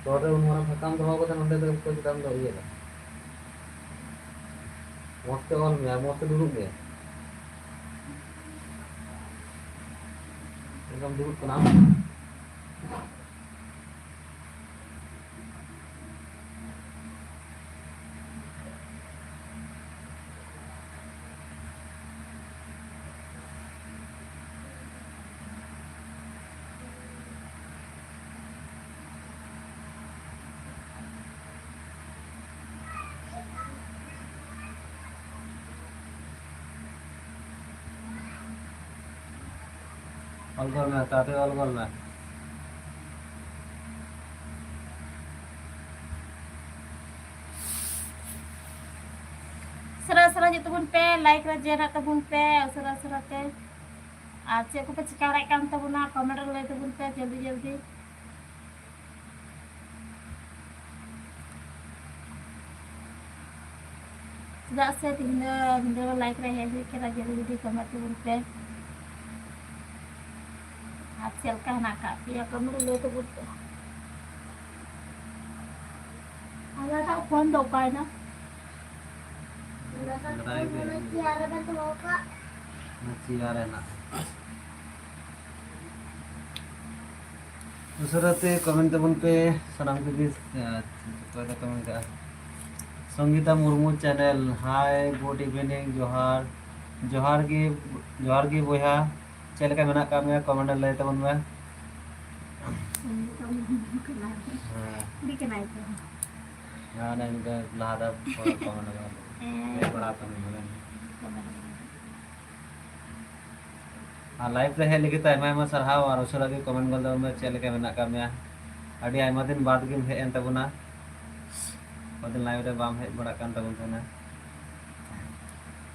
ᱪᱚᱴ ᱨᱮ ᱩᱱ ᱢᱟᱨᱟᱝ ᱯᱷᱟᱸᱠᱟᱢ ᱫᱚᱦᱚ ᱠᱟᱫᱟ, ᱱᱚᱸᱰᱮ ᱫᱚ ᱚᱠᱚᱭ ᱪᱮᱛᱟᱱ ᱫᱚ ᱤᱭᱟᱹ ᱫᱟ᱾ ᱢᱚᱡᱽ ᱛᱮ ᱚᱞ ᱢᱮ ᱟᱨ ᱢᱚᱡᱽ ᱛᱮ ᱫᱩᱲᱩᱵ ᱢᱮ᱾ ᱮᱠᱫᱚᱢ ᱫᱩᱲᱩᱵ ᱠᱟᱱᱟᱢ᱾ ᱚᱞ ᱜᱚᱞ ᱢᱮ, ᱛᱟᱲᱟᱛᱟᱲᱤ ᱚᱞ ᱜᱚᱞ ᱢᱮ᱾ ᱩᱥᱟᱹᱨᱟ ᱩᱥᱟᱹᱨᱟ ᱦᱤᱡᱩᱜ ᱛᱟᱵᱚᱱ ᱯᱮ, ᱞᱟᱭᱤᱠ ᱨᱮ ᱡᱚᱭᱮᱱᱚᱜ ᱛᱟᱵᱚᱱ ᱯᱮ ᱩᱥᱟᱹᱨᱟ ᱩᱥᱟᱹᱨᱟ ᱛᱮ᱾ ᱟᱨ ᱪᱮᱫ ᱠᱚᱯᱮ ᱪᱤᱠᱟ ᱵᱟᱲᱟᱭᱮᱫ ᱠᱟᱱ ᱛᱟᱵᱚᱱᱟ, ᱠᱚᱢᱮᱱᱴ ᱨᱮ ᱞᱟᱹᱭ ᱛᱟᱵᱚᱱ ᱯᱮ ᱡᱚᱞᱫᱤ ᱡᱚᱞᱫᱤ᱾ ᱪᱮᱫᱟᱜ ᱥᱮ ᱛᱤᱦᱤᱧ ᱫᱚ ᱧᱤᱫᱟᱹ ᱞᱟᱭᱤᱠ ᱨᱮ ᱦᱮᱡ ᱦᱩᱭ ᱠᱟᱱᱟ, ᱡᱚᱞᱫᱤ ᱡᱚᱞᱫᱤ ᱠᱚᱢᱮᱱᱴ ᱛᱟᱵᱚᱱ ᱯᱮ᱾ ᱟᱨ ᱪᱮᱫ ᱞᱮᱠᱟ ᱦᱮᱱᱟᱜ ᱟᱠᱟᱫ ᱯᱮᱭᱟ? ᱠᱚᱢᱮᱱᱴ ᱨᱮ ᱞᱟᱹᱭ ᱛᱟᱵᱚᱱ ᱯᱮ᱾ ᱚᱱᱟᱴᱟᱜ ᱯᱷᱳᱱ ᱫᱚ ᱚᱠᱟᱭᱮᱱᱟ? ᱚᱱᱟᱴᱟᱜ ᱵᱟᱰᱟᱭ ᱯᱷᱳᱱ ᱜᱮ᱾ ᱚᱱᱟ ᱪᱮᱭᱟᱨ ᱨᱮᱵᱮᱱ ᱫᱚᱦᱚ ᱠᱟᱜ᱾ ᱚᱱᱟ ᱪᱮᱭᱟᱨ ᱨᱮ ᱦᱮᱱᱟᱜᱼᱟ᱾ ᱩᱥᱟᱹᱨᱟ ᱛᱮ ᱠᱚᱢᱮᱱᱴ ᱛᱟᱵᱚᱱ ᱯᱮ ᱥᱟᱱᱟᱢ ᱠᱚᱜᱮ᱾ ᱟᱨ ᱚᱠᱚᱭ ᱫᱚ ᱠᱚᱢᱮᱱᱴ ᱠᱟᱜᱼᱟ? Sangita Murmu channel, hi, good evening, ᱡᱚᱦᱟᱨ᱾ ᱡᱚᱦᱟᱨ ᱜᱮ, ᱡᱚᱦᱟᱨ ᱜᱮ ᱵᱚᱭᱦᱟ᱾ ᱪᱮᱫ ᱞᱮᱠᱟ ᱢᱮᱱᱟᱜ ᱟᱠᱟᱫ ᱢᱮᱭᱟ? ᱠᱚᱢᱮᱱᱴ ᱨᱮ ᱞᱟᱹᱭ ᱛᱟᱵᱚᱱ ᱢᱮ᱾ ᱥᱚᱝᱜᱤᱛᱟ ᱢᱩᱨᱢᱩ ᱠᱟᱱᱟᱭ᱾ ᱦᱮᱸ᱾ ᱠᱩᱲᱤ ᱠᱟᱱᱟᱭ ᱛᱚ᱾ ᱦᱮᱸ, ᱚᱱᱮ ᱢᱤᱫ ᱫᱷᱟᱣ ᱞᱟᱦᱟ ᱫᱚ ᱠᱚᱢᱮᱱᱴ ᱨᱮ ᱦᱮᱸ᱾ ᱦᱮᱡ ᱵᱟᱲᱟ ᱟᱠᱟᱱ ᱜᱮᱭᱟ᱾ ᱟᱨ live ᱨᱮ ᱦᱮᱡ ᱞᱟᱹᱜᱤᱫ ᱛᱮ ᱟᱭᱢᱟ ᱟᱭᱢᱟ ᱥᱟᱨᱦᱟᱣ᱾ ᱟᱨ ᱩᱥᱟᱹᱨᱟ ᱜᱮ ᱠᱚᱢᱮᱱᱴ ᱜᱚᱫ ᱛᱟᱵᱚᱱ ᱢᱮ, ᱪᱮᱫ ᱞᱮᱠᱟ ᱢᱮᱱᱟᱜ ᱟᱠᱟᱫ ᱢᱮᱭᱟ? ᱟᱹᱰᱤ ᱟᱭᱢᱟ ᱫᱤᱱ ᱵᱟᱫᱽ ᱜᱮᱢ ᱦᱮᱡ ᱮᱱ ᱛᱟᱵᱚᱱᱟ᱾ ᱠᱚᱫᱤᱱ live ᱨᱮ ᱵᱟᱢ ᱦᱮᱡ ᱵᱟᱲᱟᱜ ᱠᱟᱱ ᱛᱟᱵᱚᱱ ᱛᱟᱦᱮᱱᱟ᱾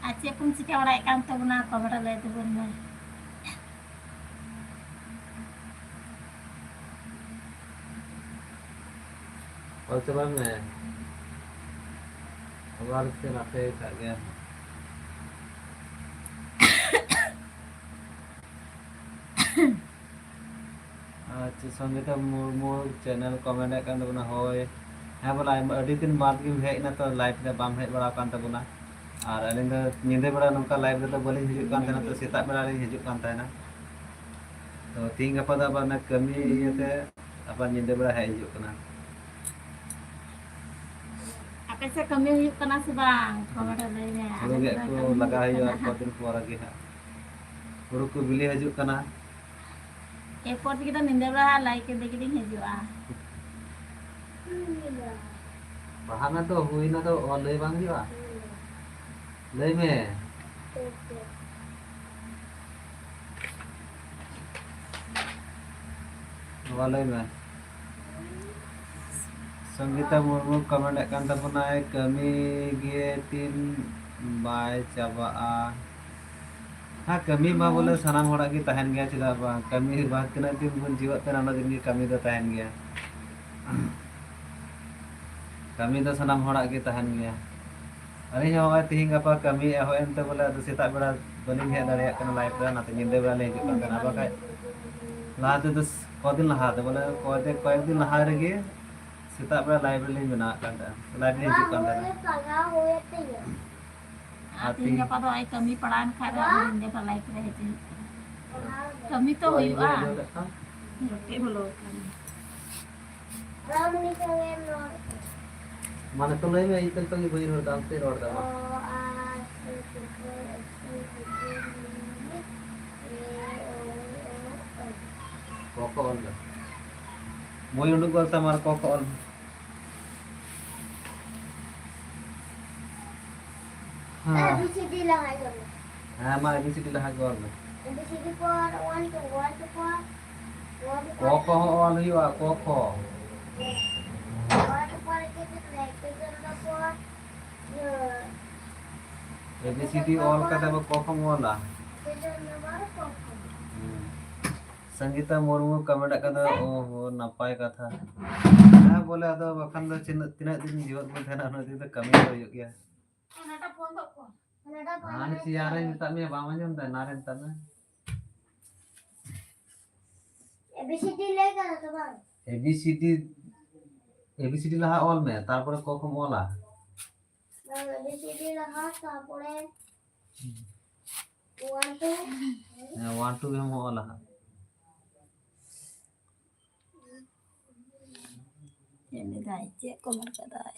ᱟᱨ ᱪᱮᱫ ᱠᱚᱢ ᱪᱤᱠᱟᱹ ᱵᱟᱲᱟᱭᱮᱫ ᱠᱟᱱ ᱛᱟᱵᱚᱱᱟ, ᱠᱚᱢᱮᱱᱴ ᱨᱮ ᱞᱟᱹᱭ ᱛᱟᱵᱚᱱ ᱢᱮ᱾ ᱚᱞ ᱪᱟᱵᱟᱭ ᱢᱮ᱾ ᱟᱵᱟᱨ ᱥᱮ ᱱᱟᱛᱮ ᱠᱟᱜ ᱜᱮᱭᱟ᱾ ᱟᱪᱪᱷᱟ, ᱥᱚᱝᱜᱤᱛᱟ ᱢᱩᱨᱢᱩ ᱪᱮᱱᱮᱞ ᱠᱚᱢᱮᱱᱴ ᱮᱫ ᱠᱟᱱ ᱛᱟᱵᱚᱱᱟ, ᱦᱳᱭ᱾ ᱦᱮᱸ ᱵᱚᱞᱮ, ᱟᱭᱢᱟ, ᱟᱹᱰᱤ ᱫᱤᱱ ᱵᱟᱫᱽ ᱜᱮᱢ ᱦᱮᱡ ᱮᱱᱟ, ᱛᱚ live ᱨᱮ ᱵᱟᱢ ᱦᱮᱡ ᱵᱟᱲᱟ ᱟᱠᱟᱱ ᱛᱟᱵᱚᱱᱟ᱾ ᱟᱨ ᱟᱹᱞᱤᱧ ᱫᱚ ᱧᱤᱫᱟᱹ ᱵᱮᱲᱟ ᱱᱚᱝᱠᱟ live ᱨᱮᱫᱚ ᱵᱟᱹᱞᱤᱧ ᱦᱤᱡᱩᱜ ᱠᱟᱱ ᱛᱟᱦᱮᱱᱟ, ᱛᱚ ᱥᱮᱛᱟᱜ ᱵᱮᱲᱟ ᱞᱤᱧ ᱦᱤᱡᱩᱜ ᱠᱟᱱ ᱛᱟᱦᱮᱱᱟ᱾ ᱛᱚ ᱛᱤᱦᱤᱧ ᱜᱟᱯᱟ ᱫᱚ ᱟᱵᱟᱨ ᱚᱱᱟ ᱠᱟᱹᱢᱤ ᱤᱭᱟᱹᱛᱮ ᱟᱵᱟᱨ ᱧᱤᱫᱟᱹ ᱵᱮᱲᱟ ᱦᱮᱡ ᱦᱩᱭᱩᱜ ᱠᱟᱱᱟ᱾ ᱟᱯᱮ ᱥᱮᱫ ᱠᱟᱹᱢᱤ ᱦᱩᱭᱩᱜ ᱠᱟᱱᱟ ᱥᱮ ᱵᱟᱝ? ᱠᱚᱢᱮᱱᱴ ᱨᱮ ᱞᱟᱹᱭ ᱢᱮ᱾ ᱦᱩᱲᱩ ᱟᱞᱮ ᱜᱮᱫ ᱥᱮᱫ ᱫᱚ ᱠᱚ ᱠᱟᱹᱢᱤ ᱞᱟᱜᱟᱣ ᱦᱩᱭᱩᱜ ᱦᱩᱭᱩᱜᱼᱟ ᱠᱟᱱᱟ ᱟᱨ ᱦᱟᱸᱜ᱾ ᱠᱚᱫᱤᱱ ᱯᱚᱨ ᱜᱮ ᱦᱟᱸᱜ᱾ ᱦᱩᱲᱩ ᱠᱚ ᱵᱤᱞᱤ ᱦᱤᱡᱩᱜ ᱠᱟᱱᱟ᱾ ᱮᱨᱯᱚᱨ ᱛᱮᱜᱮ ᱛᱚ ᱧᱤᱫᱟᱹ ᱵᱮᱲᱟ live ᱞᱟᱹᱜᱤᱫ ᱤᱧ ᱦᱤᱡᱩᱜᱼᱟ᱾ ᱯᱟᱲᱦᱟᱜ ᱢᱮ ᱛᱚ, ᱦᱩᱭᱱᱟ ᱛᱚ, ᱚ, ᱞᱟᱹᱭ ᱵᱟᱝ ᱦᱩᱭᱩᱜᱼᱟ? ᱞᱟᱹᱭ ᱢᱮ᱾ ᱵᱟᱵᱟ, ᱞᱟᱹᱭ ᱢᱮ᱾ ᱥᱚᱝᱜᱤᱛᱟ ᱢᱩᱨᱢᱩ ᱠᱚᱢᱮᱱᱴ ᱮᱫ ᱠᱟᱱ ᱛᱟᱵᱚᱱᱟᱭ, "ᱠᱟᱹᱢᱤ ᱜᱮ ᱛᱤᱱ ᱵᱟᱭ ᱪᱟᱵᱟᱜᱼᱟ?" ᱦᱮᱸ, ᱠᱟᱹᱢᱤ ᱢᱟ ᱵᱚᱞᱮ ᱥᱟᱱᱟᱢ ᱦᱚᱲᱟᱜ ᱜᱮ ᱛᱟᱦᱮᱱ ᱜᱮᱭᱟ, ᱪᱮᱫᱟᱜ ᱵᱟᱝ? ᱠᱟᱹᱢᱤ ᱵᱟᱝ, ᱛᱤᱱᱟᱹᱜ ᱫᱤᱱ ᱵᱚᱱ ᱡᱤᱣᱮᱫ ᱛᱟᱦᱮᱱᱟ, ᱩᱱᱟᱹᱜ ᱫᱤᱱ ᱜᱮ ᱠᱟᱹᱢᱤ ᱫᱚ ᱛᱟᱦᱮᱱ ᱜᱮᱭᱟ᱾ ᱠᱟᱹᱢᱤ ᱫᱚ ᱥᱟᱱᱟᱢ ᱦᱚᱲᱟᱜ ᱜᱮ ᱛᱟᱦᱮᱱ ᱜᱮᱭᱟ᱾ ᱟᱹᱞᱤᱧ ᱦᱚᱸ ᱱᱚᱜᱼᱚᱭ ᱛᱤᱦᱤᱧ ᱜᱟᱯᱟ ᱠᱟᱹᱢᱤ ᱮᱦᱚᱵ ᱮᱱᱛᱮ ᱵᱚᱞᱮ ᱟᱫᱚ ᱥᱮᱛᱟᱜ ᱵᱮᱲᱟ ᱵᱟᱹᱞᱤᱧ ᱦᱮᱡ ᱫᱟᱲᱮᱭᱟᱜ ᱠᱟᱱᱟ live ᱨᱮ, ᱚᱱᱟᱛᱮ ᱧᱤᱫᱟᱹ ᱵᱮᱲᱟ ᱞᱤᱧ ᱦᱤᱡᱩᱜ ᱠᱟᱱ ᱛᱟᱦᱮᱱᱟ, ᱵᱟᱠᱷᱟᱡ ᱞᱟᱦᱟ ᱛᱮᱫᱚ ᱠᱚᱫᱤᱱ ᱞᱟᱦᱟ ᱛᱮ, ᱵᱚᱞᱮ ᱠᱚᱭᱮᱠ ᱠᱚᱭᱮᱠ ᱫᱤᱱ ᱞᱟᱦᱟ ᱨᱮᱜᱮ ᱥᱮᱛᱟᱜ ᱵᱮᱲᱟ ᱞᱟᱭᱤᱵᱽ ᱨᱮᱞᱤᱧ ᱵᱮᱱᱟᱣᱮᱫ ᱠᱟᱱ ᱛᱟᱦᱮᱸᱱᱟ, ᱞᱟᱭᱤᱵᱽ ᱞᱤᱧ ᱦᱤᱡᱩᱜ ᱠᱟᱱ ᱛᱟᱦᱮᱸᱱᱟ᱾ ᱟᱨ ᱟᱨ ᱛᱤᱦᱤᱧ ᱛᱤᱦᱤᱧ ᱜᱟᱯᱟ ᱫᱚ ᱟᱭ ᱠᱟᱹᱢᱤ ᱯᱟᱲᱟᱣᱮᱱ ᱠᱷᱟᱡ ᱫᱚ ᱟᱫᱚ ᱧᱤᱫᱟᱹ ᱫᱚ ᱞᱟᱭᱤᱵᱽ ᱨᱮ ᱦᱤᱡᱩᱜ ᱦᱩᱭᱩᱜ ᱠᱟᱱᱟ᱾ ᱠᱟᱹᱢᱤ ᱛᱚ ᱦᱩᱭᱩᱜᱼᱟ᱾ ᱡᱚᱴᱮᱫ ᱵᱚᱞᱚ ᱟᱠᱟᱱ᱾ ᱢᱟ ᱱᱤᱛᱚᱜ ᱞᱟᱹᱭ ᱢᱮ, ᱤᱧ ᱛᱮ ᱱᱤᱛᱚᱜ ᱜᱮ ᱵᱟᱹᱧ ᱨᱚᱲ ᱮᱫᱟ, ᱟᱢ ᱛᱮ ᱨᱚᱲ ᱮᱫᱟ, ᱢᱟ᱾ ᱚ, ᱟ, ᱥᱤ, ᱠᱚ, ᱠᱚ, ᱥᱤ, ᱠᱚ, ᱠᱚ, ᱮ, ᱳ, ᱳ, ᱳ᱾ ᱠᱚ ᱠᱚ ᱚᱞ ᱢᱮ᱾ ᱵᱳᱭ ᱩᱰᱩᱠ ᱜᱚᱫ ᱛᱟᱢᱟ ᱟᱨ ᱠᱚ ᱠᱚ ᱚᱞ ᱢᱮ᱾ ᱦᱮᱸ᱾ A B C D ᱞᱟᱦᱟ ᱧᱚᱜ ᱢᱮ᱾ ᱦᱮᱸ, ᱢᱟ A B C D ᱞᱟᱦᱟ ᱜᱮ ᱚᱞ ᱢᱮ᱾ A B C D ᱯᱚᱨ one two, one two ᱯᱚᱨ, one two ᱠᱚ ᱯᱚᱨ ᱠᱚ ᱦᱚᱸ ᱚᱞ ᱦᱩᱭᱩᱜᱼᱟ, ᱠᱚ ᱠᱚ᱾ ᱚᱞ ᱯᱚᱨ ᱪᱮᱫ ᱪᱮᱫ ᱞᱮ, ᱪᱮᱫ ᱪᱮᱫ ᱫᱚ ᱯᱚᱨ, ᱤᱭᱟᱹ, A B C D ᱚᱞ ᱠᱟᱛᱮ ᱠᱚ ᱠᱚ ᱠᱚᱢ ᱚᱞᱟ᱾ ᱪᱮᱫ ᱪᱮᱫ ᱫᱚ ᱯᱚᱨ ᱠᱚ ᱠᱚ᱾ ᱦᱩᱸ᱾ ᱥᱚᱝᱜᱤᱛᱟ ᱢᱩᱨᱢᱩ ᱠᱚᱢᱮᱱᱴ ᱟᱠᱟᱫᱟ, ᱳᱦᱳ, ᱱᱟᱯᱟᱭ ᱠᱟᱛᱷᱟ᱾ ᱦᱮᱸ, ᱵᱚᱞᱮ, ᱟᱫᱚ ᱵᱟᱠᱷᱟᱱ ᱫᱚ ᱛᱤᱱᱟᱹᱜ, ᱛᱤᱱᱟᱹᱜ ᱫᱤᱱ ᱡᱤᱣᱮᱫ ᱵᱚᱱ ᱛᱟᱦᱮᱱᱟ, ᱩᱱᱟᱹᱜ ᱫᱤᱱ ᱫᱚ ᱠᱟᱹᱢᱤ ᱫᱚ ᱦᱩᱭᱩᱜ ᱜᱮᱭᱟ᱾ ᱦᱟᱱᱮ ᱪᱮᱭᱟᱨ ᱨᱮ ᱢᱮᱛᱟᱜ ᱢᱮᱭᱟ, ᱵᱟᱢ ᱟᱸᱡᱚᱢ ᱫᱟ? ᱱᱟ ᱨᱮ ᱢᱮᱛᱟᱜ ᱢᱮ᱾ A B C D ᱞᱟᱹᱭ ᱠᱟᱫᱟ ᱛᱚ ᱵᱟᱝ? A B C D, A B C D ᱞᱟᱦᱟ ᱚᱞ ᱢᱮ, ᱛᱟᱨᱯᱚᱨᱮ ᱠᱚ ᱠᱚᱢ ᱚᱞᱟ᱾ ᱵᱟᱝ, A B C D ᱞᱟᱦᱟ, ᱛᱟᱨᱯᱚᱨᱮ one two᱾ ᱦᱮᱸ, one two ᱜᱮᱢ ᱚᱞᱟ ᱦᱟᱸᱜ᱾ ᱪᱮᱫ ᱞᱮᱫᱟᱭ? ᱪᱮᱫ ᱠᱚ ᱢᱮᱱ ᱠᱟᱫᱟᱭ?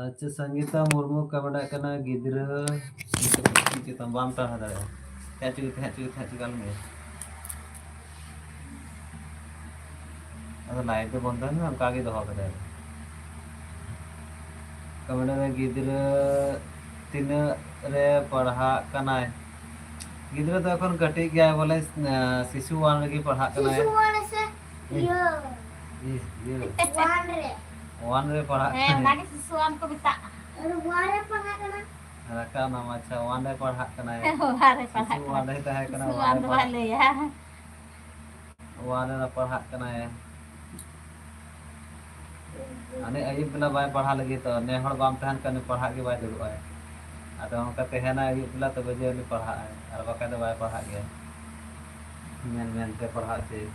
ᱟᱪᱪᱷᱟ, ᱥᱚᱝᱜᱤᱛᱟ ᱢᱩᱨᱢᱩ ᱠᱚᱢᱮᱱᱴ ᱠᱟᱱᱟ, ᱜᱤᱫᱽᱨᱟᱹ ᱪᱮᱛᱟᱱ ᱵᱟᱢ ᱴᱟᱨᱦᱟᱣ ᱫᱟᱲᱮᱭᱟᱜᱼᱟ᱾ ᱛᱟᱦᱮᱸ ᱦᱚᱪᱚ, ᱛᱟᱦᱮᱸ ᱦᱚᱪᱚ, ᱛᱟᱦᱮᱸ ᱦᱚᱪᱚ ᱟᱞᱚᱢ ᱤᱭᱟᱹ᱾ ᱟᱫᱚ ᱞᱟᱭᱤᱵᱷ ᱫᱚ ᱵᱚᱱᱫᱚ ᱮᱱᱟ, ᱚᱱᱠᱟ ᱜᱮ ᱫᱚᱦᱚ ᱠᱟᱫᱟᱭ᱾ ᱠᱚᱢᱮᱱᱴ ᱨᱮ, ᱜᱤᱫᱽᱨᱟᱹ ᱛᱤᱱᱟᱹᱜ ᱨᱮ ᱯᱟᱲᱦᱟᱜ ᱠᱟᱱᱟᱭ? ᱜᱤᱫᱽᱨᱟᱹ ᱫᱚ ᱮᱠᱷᱚᱱ ᱠᱟᱹᱴᱤᱡ ᱜᱮᱭᱟᱭ, ᱵᱚᱞᱮ, ᱮᱸ, ᱥᱤᱥᱩ ᱚᱣᱟᱱ ᱨᱮᱜᱮ ᱯᱟᱲᱦᱟᱜ ᱠᱟᱱᱟᱭ᱾ ᱥᱤᱥᱩ ᱚᱣᱟᱱ ᱥᱮ ᱤᱭᱟᱹ, ᱤᱭᱟᱹ᱾ ᱚᱣᱟᱱ ᱨᱮ᱾ ᱚᱣᱟᱱ ᱨᱮ ᱯᱟᱲᱦᱟᱜ ᱦᱮᱸ, ᱠᱟᱱᱟᱭ᱾ ᱚᱱᱟᱜᱮ ᱥᱤᱥᱩ ᱚᱣᱟᱱ ᱠᱚ ᱢᱮᱛᱟᱜᱼᱟ᱾ ᱟᱨ ᱚᱣᱟᱱ ᱨᱮ ᱯᱟᱲᱦᱟᱜ ᱠᱟᱱᱟ᱾ ᱨᱟᱠᱟᱵ ᱱᱟᱢ, ᱟᱪᱪᱷᱟ, ᱚᱣᱟᱱ ᱨᱮ ᱯᱟᱲᱦᱟᱜ ᱠᱟᱱᱟᱭ᱾ ᱚᱣᱟᱱ ᱨᱮ ᱯᱟᱲᱦᱟᱜ ᱥᱤᱥᱩ ᱠᱟᱱᱟᱭ᱾ ᱚᱣᱟᱱ ᱨᱮ ᱛᱟᱦᱮᱸ ᱠᱟᱱᱟ, ᱥᱤᱥᱩ ᱚᱣᱟᱱ ᱚᱣᱟᱱ ᱨᱮ ᱫᱚ ᱵᱟᱭ ᱯᱟᱲᱦᱟᱜ ᱞᱟᱹᱭᱟ᱾ ᱚᱣᱟᱱ ᱨᱮ ᱯᱟᱲᱦᱟᱜ ᱠᱟᱱᱟᱭ᱾ ᱦᱟᱱᱮ ᱟᱹᱭᱩᱵ ᱵᱮᱞᱟ ᱵᱟᱭ ᱯᱟᱲᱦᱟᱜ ᱞᱟᱹᱜᱤᱫ ᱛᱚ, ᱱᱮ ᱦᱚᱲ ᱵᱟᱢ ᱛᱟᱦᱮᱱ ᱠᱷᱟᱱ ᱯᱟᱲᱦᱟᱜ ᱜᱮ ᱵᱟᱭ ᱫᱩᱲᱩᱵᱼᱟᱭ᱾ ᱟᱫᱚ ᱚᱱᱠᱟ ᱛᱟᱦᱮᱱᱟᱭ ᱟᱹᱭᱩᱵ ᱵᱮᱞᱟ, ᱛᱚᱵᱮ ᱡᱮ ᱩᱱᱤ ᱯᱟᱲᱦᱟᱜᱼᱟᱭ, ᱟᱨ ᱵᱟᱠᱷᱟᱡ ᱫᱚ ᱵᱟᱭ ᱯᱟᱲᱦᱟᱜ ᱜᱮᱭᱟ᱾ ᱢᱮᱱ ᱢᱮᱱᱛᱮ ᱯᱟᱲᱦᱟᱜ ᱪᱮᱫ᱾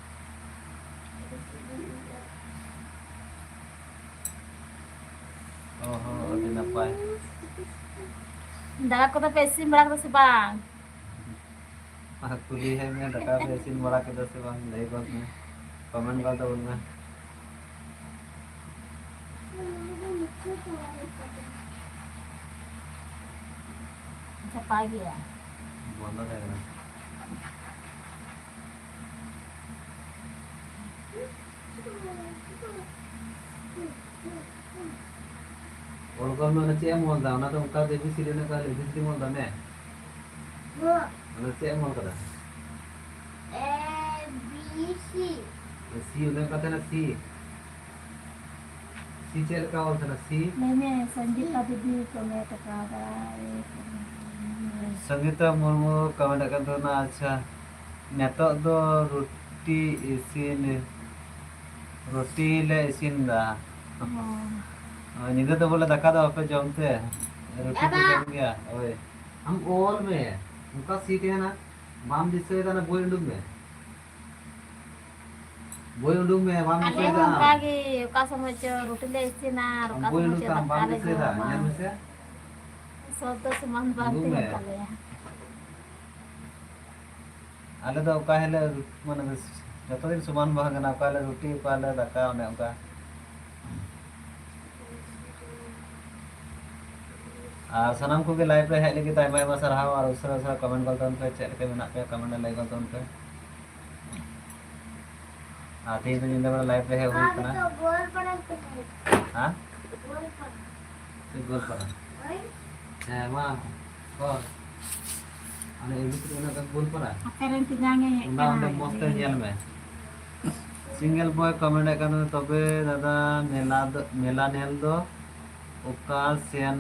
ᱚ ᱦᱚᱸ, ᱟᱹᱰᱤ ᱱᱟᱯᱟᱭ᱾ ᱫᱟᱠᱟ ᱠᱚᱫᱚ ᱯᱮ ᱤᱥᱤᱱ ᱵᱟᱲᱟ ᱠᱮᱫᱟ ᱥᱮ ᱵᱟᱝ? ᱟᱨ ᱠᱩᱞᱤᱭᱮ ᱢᱮ, ᱫᱟᱠᱟ ᱯᱮ ᱤᱥᱤᱱ ᱵᱟᱲᱟ ᱠᱮᱫᱟ ᱥᱮ ᱵᱟᱝ? ᱞᱟᱹᱭ ᱜᱚᱫ ᱢᱮ, ᱠᱚᱢᱮᱱᱴ ᱜᱚᱫ ᱛᱟᱵᱚᱱ ᱢᱮ᱾ ᱪᱷᱟᱯᱟ ᱜᱮᱭᱟ᱾ ᱵᱚᱱᱫᱚ ᱛᱟᱦᱮᱸ ᱠᱟᱱᱟ᱾ ᱚᱞ ᱠᱟᱞᱢ ᱫᱚ ᱚᱱᱟ ᱪᱮᱫ ᱮᱢ ᱚᱞ ᱫᱟ? ᱚᱱᱟ ᱫᱚ ᱚᱱᱠᱟ ᱫᱚ A B C D ᱚᱱᱟ ᱠᱚ A B C D ᱮᱢ ᱚᱞ ᱫᱟ ᱢᱮ᱾ ᱚᱱᱟ ᱪᱮᱫ ᱮᱢ ᱚᱞ ᱠᱟᱫᱟ? A B C᱾ C ᱚᱱᱟ ᱠᱟᱛᱮ ᱱᱟ C᱾ C ᱪᱮᱫ ᱞᱮᱠᱟ ᱚᱞ ᱠᱟᱱᱟ? C᱾ ᱞᱟᱹᱭ ᱢᱮ, ᱥᱚᱝᱜᱤᱛᱟ ᱫᱤᱫᱤ ᱠᱚᱢᱮᱱᱴ ᱟᱠᱟᱫᱟᱭ᱾ ᱥᱚᱝᱜᱤᱛᱟ ᱢᱩᱨᱢᱩ ᱠᱚᱢᱮᱱᱴ ᱟᱠᱟᱫ ᱛᱟᱵᱚᱱᱟ᱾ ᱟᱪᱪᱷᱟ, ᱱᱤᱛᱚᱜ ᱫᱚ ᱨᱩᱴᱤ ᱤᱥᱤᱱ, ᱨᱩᱴᱤ ᱞᱮ ᱤᱥᱤᱱ ᱫᱟ᱾ ᱦᱮᱸ᱾ ᱦᱳᱭ, ᱧᱤᱫᱟᱹ ᱫᱚ ᱵᱚᱞᱮ ᱫᱟᱠᱟ ᱫᱚ ᱵᱟᱯᱮ ᱡᱚᱢ ᱛᱮ? ᱨᱩᱴᱤ ᱯᱮ ᱡᱚᱢ ᱜᱮᱭᱟ? ᱦᱳᱭ᱾ ᱟᱢ ᱚᱞ ᱢᱮ, ᱚᱱᱠᱟ C ᱛᱟᱦᱮᱱᱟ, ᱵᱟᱢ ᱫᱤᱥᱟᱹᱭᱮᱫᱟ, ᱚᱱᱟ ᱵᱳᱭ ᱩᱰᱩᱠ ᱢᱮ᱾ ᱵᱳᱭ ᱩᱰᱩᱠ ᱢᱮ, ᱵᱟᱢ ᱟᱞᱮ ᱦᱚᱸ ᱫᱤᱥᱟᱹᱭᱮᱫᱟ᱾ ᱚᱱᱠᱟ ᱜᱮ, ᱚᱠᱟ ᱥᱚᱢᱚᱭ ᱪᱚ ᱨᱩᱴᱤ ᱞᱮ ᱤᱥᱤᱱᱟ ᱟᱨ ᱟᱢ ᱚᱠᱟ ᱵᱳᱭ ᱥᱚᱢᱚᱭ ᱩᱰᱩᱠ ᱪᱚ ᱛᱟᱢ, ᱫᱟᱠᱟ ᱵᱟᱢ ᱞᱮ ᱫᱤᱥᱟᱹᱭᱮᱫᱟ, ᱡᱚᱢᱟ᱾ ᱧᱮᱞ ᱢᱮᱥᱮ᱾ ᱥᱚᱵ ᱫᱚ ᱥᱚᱢᱟᱱ ᱵᱟᱝ ᱩᱰᱩᱠ ᱛᱟᱦᱮᱱ ᱢᱮ᱾ ᱛᱟᱞᱮᱭᱟ᱾ ᱟᱞᱮ ᱫᱚ ᱚᱠᱟ ᱦᱤᱞᱳᱜ ᱨᱩ-, ᱢᱟᱱᱮ ᱡᱚᱛᱚ ᱫᱤᱱ ᱥᱚᱢᱟᱱ ᱵᱟᱝ ᱠᱟᱱᱟ, ᱚᱠᱟ ᱦᱤᱞᱳᱜ ᱨᱩᱴᱤ, ᱚᱠᱟ ᱦᱤᱞᱳᱜ ᱫᱟᱠᱟ, ᱚᱱᱮ ᱚᱱᱠᱟ᱾ ᱟᱨ ᱥᱟᱱᱟᱢ ᱠᱚᱜᱮ ᱞᱟᱭᱤᱵᱷ ᱨᱮ ᱦᱮᱡ ᱞᱟᱹᱜᱤᱫ ᱟᱭᱢᱟ ᱟᱭᱢᱟ ᱥᱟᱨᱦᱟᱣ, ᱟᱨ ᱩᱥᱟᱹᱨᱟ ᱩᱥᱟᱹᱨᱟ ᱠᱚᱢᱮᱱᱴ ᱜᱚᱫ ᱛᱟᱵᱚᱱ ᱯᱮ, ᱪᱮᱫ ᱞᱮᱠᱟ ᱢᱮᱱᱟᱜ ᱯᱮᱭᱟ ᱠᱚᱢᱮᱱᱴ ᱨᱮ ᱞᱟᱹᱭ ᱜᱚᱫ ᱛᱟᱵᱚᱱ ᱯᱮ᱾ ᱟᱨ ᱛᱮᱦᱮᱧ ᱫᱚ ᱧᱤᱫᱟᱹ ᱵᱮᱲᱟ ᱞᱟᱭᱤᱵᱷ ᱨᱮ ᱦᱮᱡ ᱦᱩᱭ ᱠᱟᱱᱟ᱾ ᱦᱮᱸ? ᱪᱮᱫ ᱜᱳᱞᱯᱟᱲᱟ? ᱦᱮᱸ, ᱢᱟ᱾ ᱚ᱾ ᱟᱞᱮ ᱮᱢᱱᱤ ᱛᱮᱜᱮ ᱩᱱᱟᱹᱜ ᱜᱟᱱ ᱜᱳᱞᱯᱟᱲᱟ? ᱟᱯᱮ ᱨᱮᱱ ᱛᱮᱧᱟᱝ ᱮ ᱦᱮᱡ ᱚᱱᱟ ᱠᱟᱱᱟ, ᱚᱸᱰᱮ ᱢᱚᱡᱽ ᱛᱮ ᱤᱭᱟᱹ᱾ ᱧᱮᱞ ᱢᱮ᱾ ᱥᱤᱝᱜᱮᱞ ᱵᱚᱭ ᱠᱚᱢᱮᱱᱴ ᱮᱫ ᱠᱟᱱ ᱛᱟᱦᱮᱸ, ᱛᱚᱵᱮ ᱫᱟᱫᱟ ᱢᱮᱞᱟ ᱫᱚ, ᱢᱮᱞᱟ ᱧᱮᱞ ᱫᱚ ᱚᱠᱟ ᱥᱮᱱ,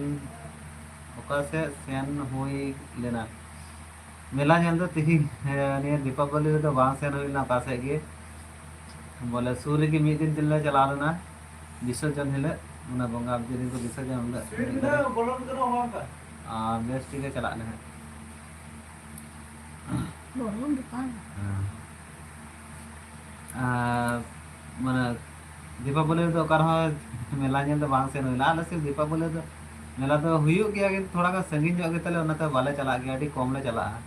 ᱚᱠᱟ ᱥᱮᱫ ᱥᱮᱱ ᱦᱩᱭ ᱞᱮᱱᱟ? ᱢᱮᱞᱟ ᱧᱮᱞ ᱫᱚ ᱛᱤᱦᱤᱧ, ᱦᱮᱸ, ᱱᱤᱭᱟᱹ ᱫᱤᱯᱟᱵᱚᱞᱤ ᱨᱮᱫᱚ ᱵᱟᱝ ᱥᱮᱱ ᱦᱩᱭ ᱞᱮᱱᱟ ᱚᱠᱟ ᱥᱮᱫ ᱜᱮ᱾ ᱵᱚᱞᱮ ᱥᱩᱨ ᱨᱮᱜᱮ ᱢᱤᱫ ᱫᱤᱱ ᱛᱮᱞᱮ ᱪᱟᱞᱟᱣ ᱞᱮᱱᱟ, ᱵᱤᱥᱚᱨᱡᱚᱱ ᱦᱤᱞᱳᱜ, ᱚᱱᱟ ᱵᱚᱸᱜᱟ ᱡᱮᱫᱤᱱ ᱠᱚ ᱵᱤᱥᱚᱨᱡᱚᱱ ᱦᱤᱞᱳᱜ᱾ ᱟᱨ ᱵᱮᱥ ᱴᱷᱤᱠ ᱜᱮ ᱪᱟᱞᱟᱜ ᱱᱟᱦᱟᱜ᱾ ᱦᱮᱸ᱾ ᱟᱨ ᱢᱟᱱᱮ ᱫᱤᱯᱟᱵᱚᱞᱤ ᱨᱮᱫᱚ ᱚᱠᱟ ᱨᱮᱦᱚᱸ ᱢᱮᱞᱟ ᱧᱮᱞ ᱫᱚ ᱵᱟᱝ ᱥᱮᱱ ᱦᱩᱭ ᱞᱮᱱᱟ᱾ ᱟᱞᱮ ᱥᱮᱫ ᱫᱤᱯᱟᱵᱚᱞᱤ ᱨᱮᱫᱚ ᱢᱮᱞᱟ ᱫᱚ ᱦᱩᱭᱩᱜ ᱜᱮᱭᱟ, ᱠᱤᱱᱛᱩ ᱛᱷᱚᱲᱟ ᱜᱟᱱ ᱥᱟᱺᱜᱤᱧ ᱧᱚᱜ ᱜᱮᱛᱟᱞᱮ, ᱚᱱᱟᱛᱮ ᱵᱟᱞᱮ ᱪᱟᱞᱟᱜ ᱜᱮᱭᱟ, ᱟᱹᱰᱤ ᱠᱚᱢ ᱞᱮ ᱪᱟᱞᱟᱜᱼᱟ᱾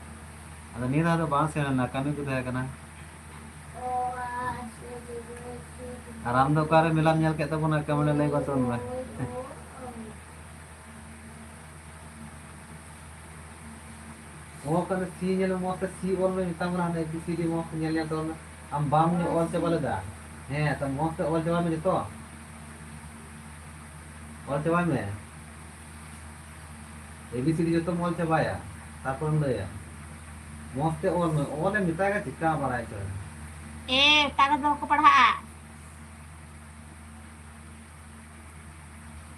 ᱟᱫᱚ ᱱᱤᱭᱟᱹ ᱫᱷᱟᱣ ᱫᱚ ᱵᱟᱝ ᱥᱮᱱ ᱞᱮᱱᱟ, ᱠᱟᱹᱢᱤ ᱠᱚ ᱛᱟᱦᱮᱸ ᱠᱟᱱᱟ᱾ ᱟᱨ ᱟᱢ ᱫᱚ ᱚᱠᱟᱨᱮ ᱢᱮᱞᱟᱢ ᱧᱮᱞ ᱠᱮᱫ ᱛᱟᱵᱚᱱᱟ, comment ᱨᱮ ᱞᱟᱹᱭ ᱜᱚᱫ ᱛᱟᱵᱚᱱ ᱢᱮ᱾ ᱚ ᱠᱟᱱᱟ, ᱥᱤ ᱧᱮᱞ ᱢᱮ, ᱢᱚᱡᱽ ᱛᱮ ᱥᱤ ᱚᱞ ᱢᱮ, ᱢᱮᱛᱟᱢ ᱠᱟᱱᱟ, ᱦᱟᱱᱮ A B C D ᱢᱚᱡᱽ ᱛᱮ ᱧᱮᱞ ᱧᱮᱞ ᱛᱟᱵᱚᱱ ᱢᱮ᱾ ᱟᱢ ᱵᱟᱢ ᱚᱞ ᱪᱟᱵᱟ ᱞᱮᱫᱟ᱾ ᱦᱮᱸ, ᱛᱚ ᱢᱚᱡᱽ ᱛᱮ ᱚᱞ ᱪᱟᱵᱟᱭ ᱢᱮ ᱡᱚᱛᱚ᱾ ᱚᱞ ᱪᱟᱵᱟᱭ ᱢᱮ᱾ A B C D ᱡᱚᱛᱚᱢ ᱚᱞ ᱪᱟᱵᱟᱭᱟ, ᱛᱟᱨᱯᱚᱨᱮᱢ ᱞᱟᱹᱭᱟ᱾ ᱢᱚᱡᱽ ᱛᱮ ᱚᱞ ᱢᱮ, ᱚᱞ ᱮ ᱢᱮᱛᱟᱭ ᱠᱟᱱᱟ, ᱪᱤᱠᱟ ᱵᱟᱲᱟᱭ ᱪᱚᱭ᱾ ᱮ, ᱚᱠᱟ ᱠᱚᱫᱚ ᱵᱟᱠᱚ ᱯᱟᱲᱦᱟᱜᱼᱟ᱾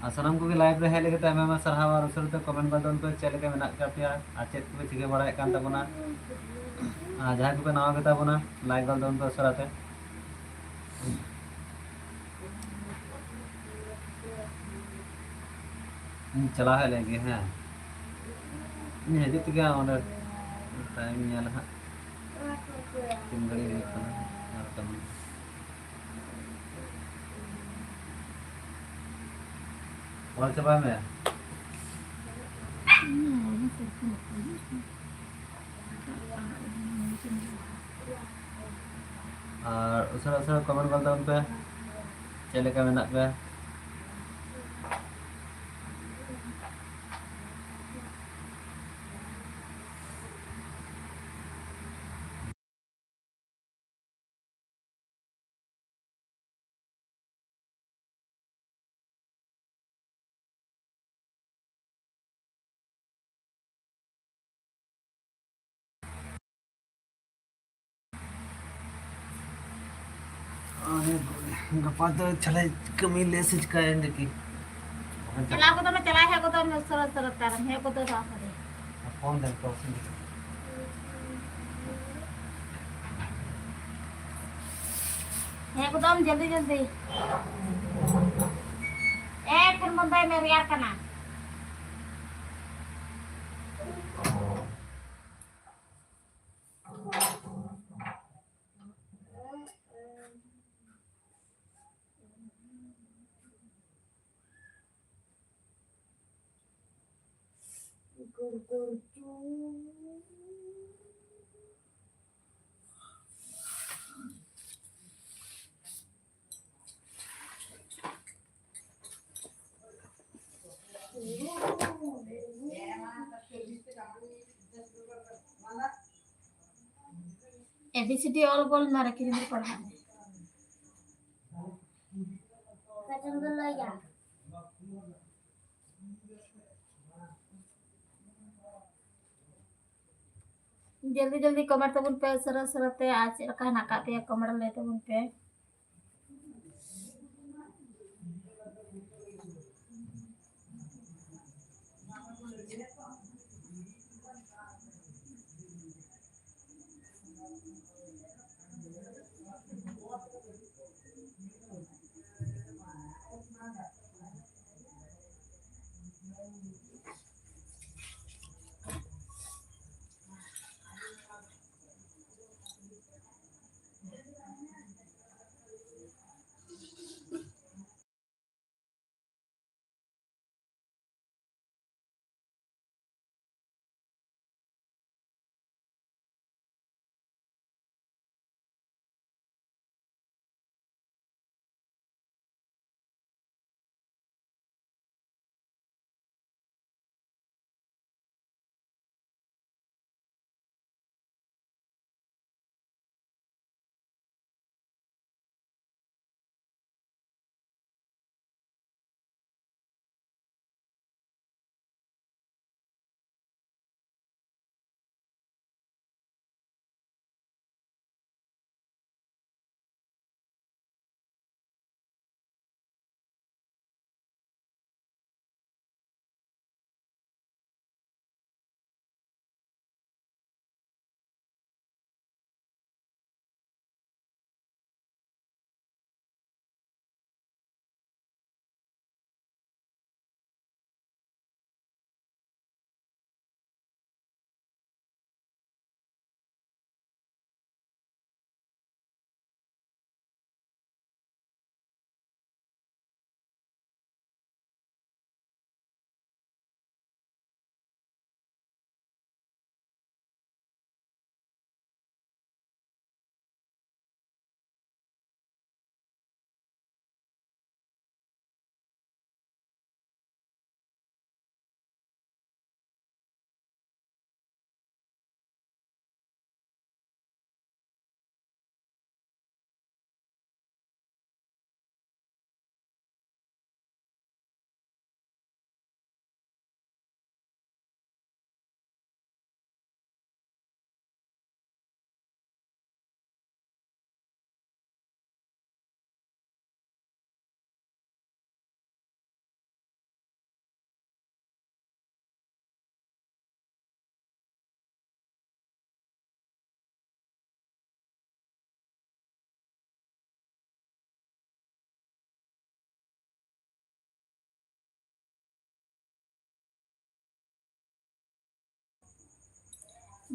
ᱟᱨ ᱥᱟᱱᱟᱢ ᱠᱚᱜᱮ live ᱨᱮ ᱦᱮᱡ ᱞᱟᱹᱜᱤᱫ ᱛᱮ ᱟᱭᱢᱟ ᱟᱭᱢᱟ ᱥᱟᱨᱦᱟᱣ᱾ ᱟᱨ ᱩᱥᱟᱹᱨᱟ ᱛᱮ comment ᱜᱚᱫ ᱛᱟᱵᱚᱱ ᱯᱮ, ᱪᱮᱫ ᱞᱮᱠᱟ ᱢᱮᱱᱟᱜ ᱟᱠᱟᱫ ᱯᱮᱭᱟ ᱟᱨ ᱪᱮᱫ ᱠᱚᱯᱮ ᱪᱤᱠᱟᱹ ᱵᱟᱲᱟᱭᱮᱫ ᱠᱟᱱ ᱛᱟᱵᱚᱱᱟ᱾ ᱟᱨ ᱡᱟᱦᱟᱸᱭ ᱠᱚᱯᱮ ᱱᱟᱣᱟ ᱜᱮᱛᱟ ᱵᱚᱱᱟ, like ᱜᱚᱫ ᱛᱟᱵᱚᱱ ᱯᱮ ᱩᱥᱟᱹᱨᱟ ᱛᱮ᱾ ᱤᱧ ᱪᱟᱞᱟᱣ ᱦᱮᱡ ᱞᱮᱱ ᱜᱮ, ᱦᱮᱸ᱾ ᱤᱧ ᱦᱤᱡᱩᱜ ᱛᱮᱜᱮ ᱚᱸᱰᱮ time ᱤᱧ ᱧᱮᱞᱟ ᱦᱟᱸᱜ᱾ ᱛᱤᱱ ᱜᱷᱟᱹᱲᱤᱡ ᱦᱩᱭᱩᱜ ᱠᱟᱱᱟ ᱟᱨ ᱠᱟᱹᱢᱤ᱾ ᱚᱞ ᱪᱟᱵᱟᱭ ᱢᱮ᱾ ᱟᱨ ᱩᱥᱟᱹᱨᱟ ᱩᱥᱟᱹᱨᱟ comment ᱜᱚᱫ ᱛᱟᱵᱚᱱ ᱯᱮ, ᱪᱮᱫ ᱞᱮᱠᱟ ᱢᱮᱱᱟᱜ ᱯᱮᱭᱟ? ᱟᱨᱮ ᱵᱟᱵᱟ, ᱜᱟᱯᱟ ᱫᱚ ᱪᱟᱞᱟᱜ ᱠᱟᱹᱢᱤ ᱞᱮ ᱥᱮ ᱪᱤᱠᱟᱹᱭᱮᱱ ᱫᱮᱠᱤ? ᱪᱟᱞᱟᱣ ᱜᱚᱫᱚᱜ ᱢᱮ, ᱪᱟᱞᱟᱣ ᱦᱮᱡ ᱜᱚᱫᱚᱜ ᱢᱮ, ᱩᱥᱟᱹᱨᱟ ᱩᱥᱟᱹᱨᱟ ᱛᱮ ᱟᱨᱮᱢ ᱦᱮᱡ ᱜᱚᱫᱚᱜ ᱫᱚ ᱟᱯᱮ ᱫᱚ᱾ ᱯᱷᱳᱱ ᱫᱮᱱ ᱛᱚ᱾ ᱦᱮᱡ ᱜᱚᱫᱚᱜ ᱢᱮ ᱡᱚᱞᱫᱤ ᱡᱚᱞᱫᱤ᱾ ᱮ, ᱯᱷᱳᱱ ᱵᱚᱱᱫᱚᱭ ᱢᱮ, ᱨᱮᱭᱟᱲ ᱠᱟᱱᱟ᱾ A B C D ᱚᱞ ᱜᱚᱞ ᱢᱟᱨᱮ ᱠᱤᱨᱤᱧ ᱨᱮ ᱯᱟᱲᱦᱟᱜ ᱢᱮ᱾ ᱡᱚᱞᱫᱤ ᱡᱚᱞᱫᱤ comment ᱛᱟᱵᱚᱱ ᱯᱮ ᱩᱥᱟᱹᱨᱟ ᱩᱥᱟᱹᱨᱟ ᱛᱮ, ᱟᱨ ᱪᱮᱫ ᱞᱮᱠᱟ ᱦᱮᱱᱟᱜ ᱟᱠᱟᱫ ᱯᱮᱭᱟ comment ᱞᱟᱹᱭ ᱛᱟᱵᱚᱱ ᱯᱮ᱾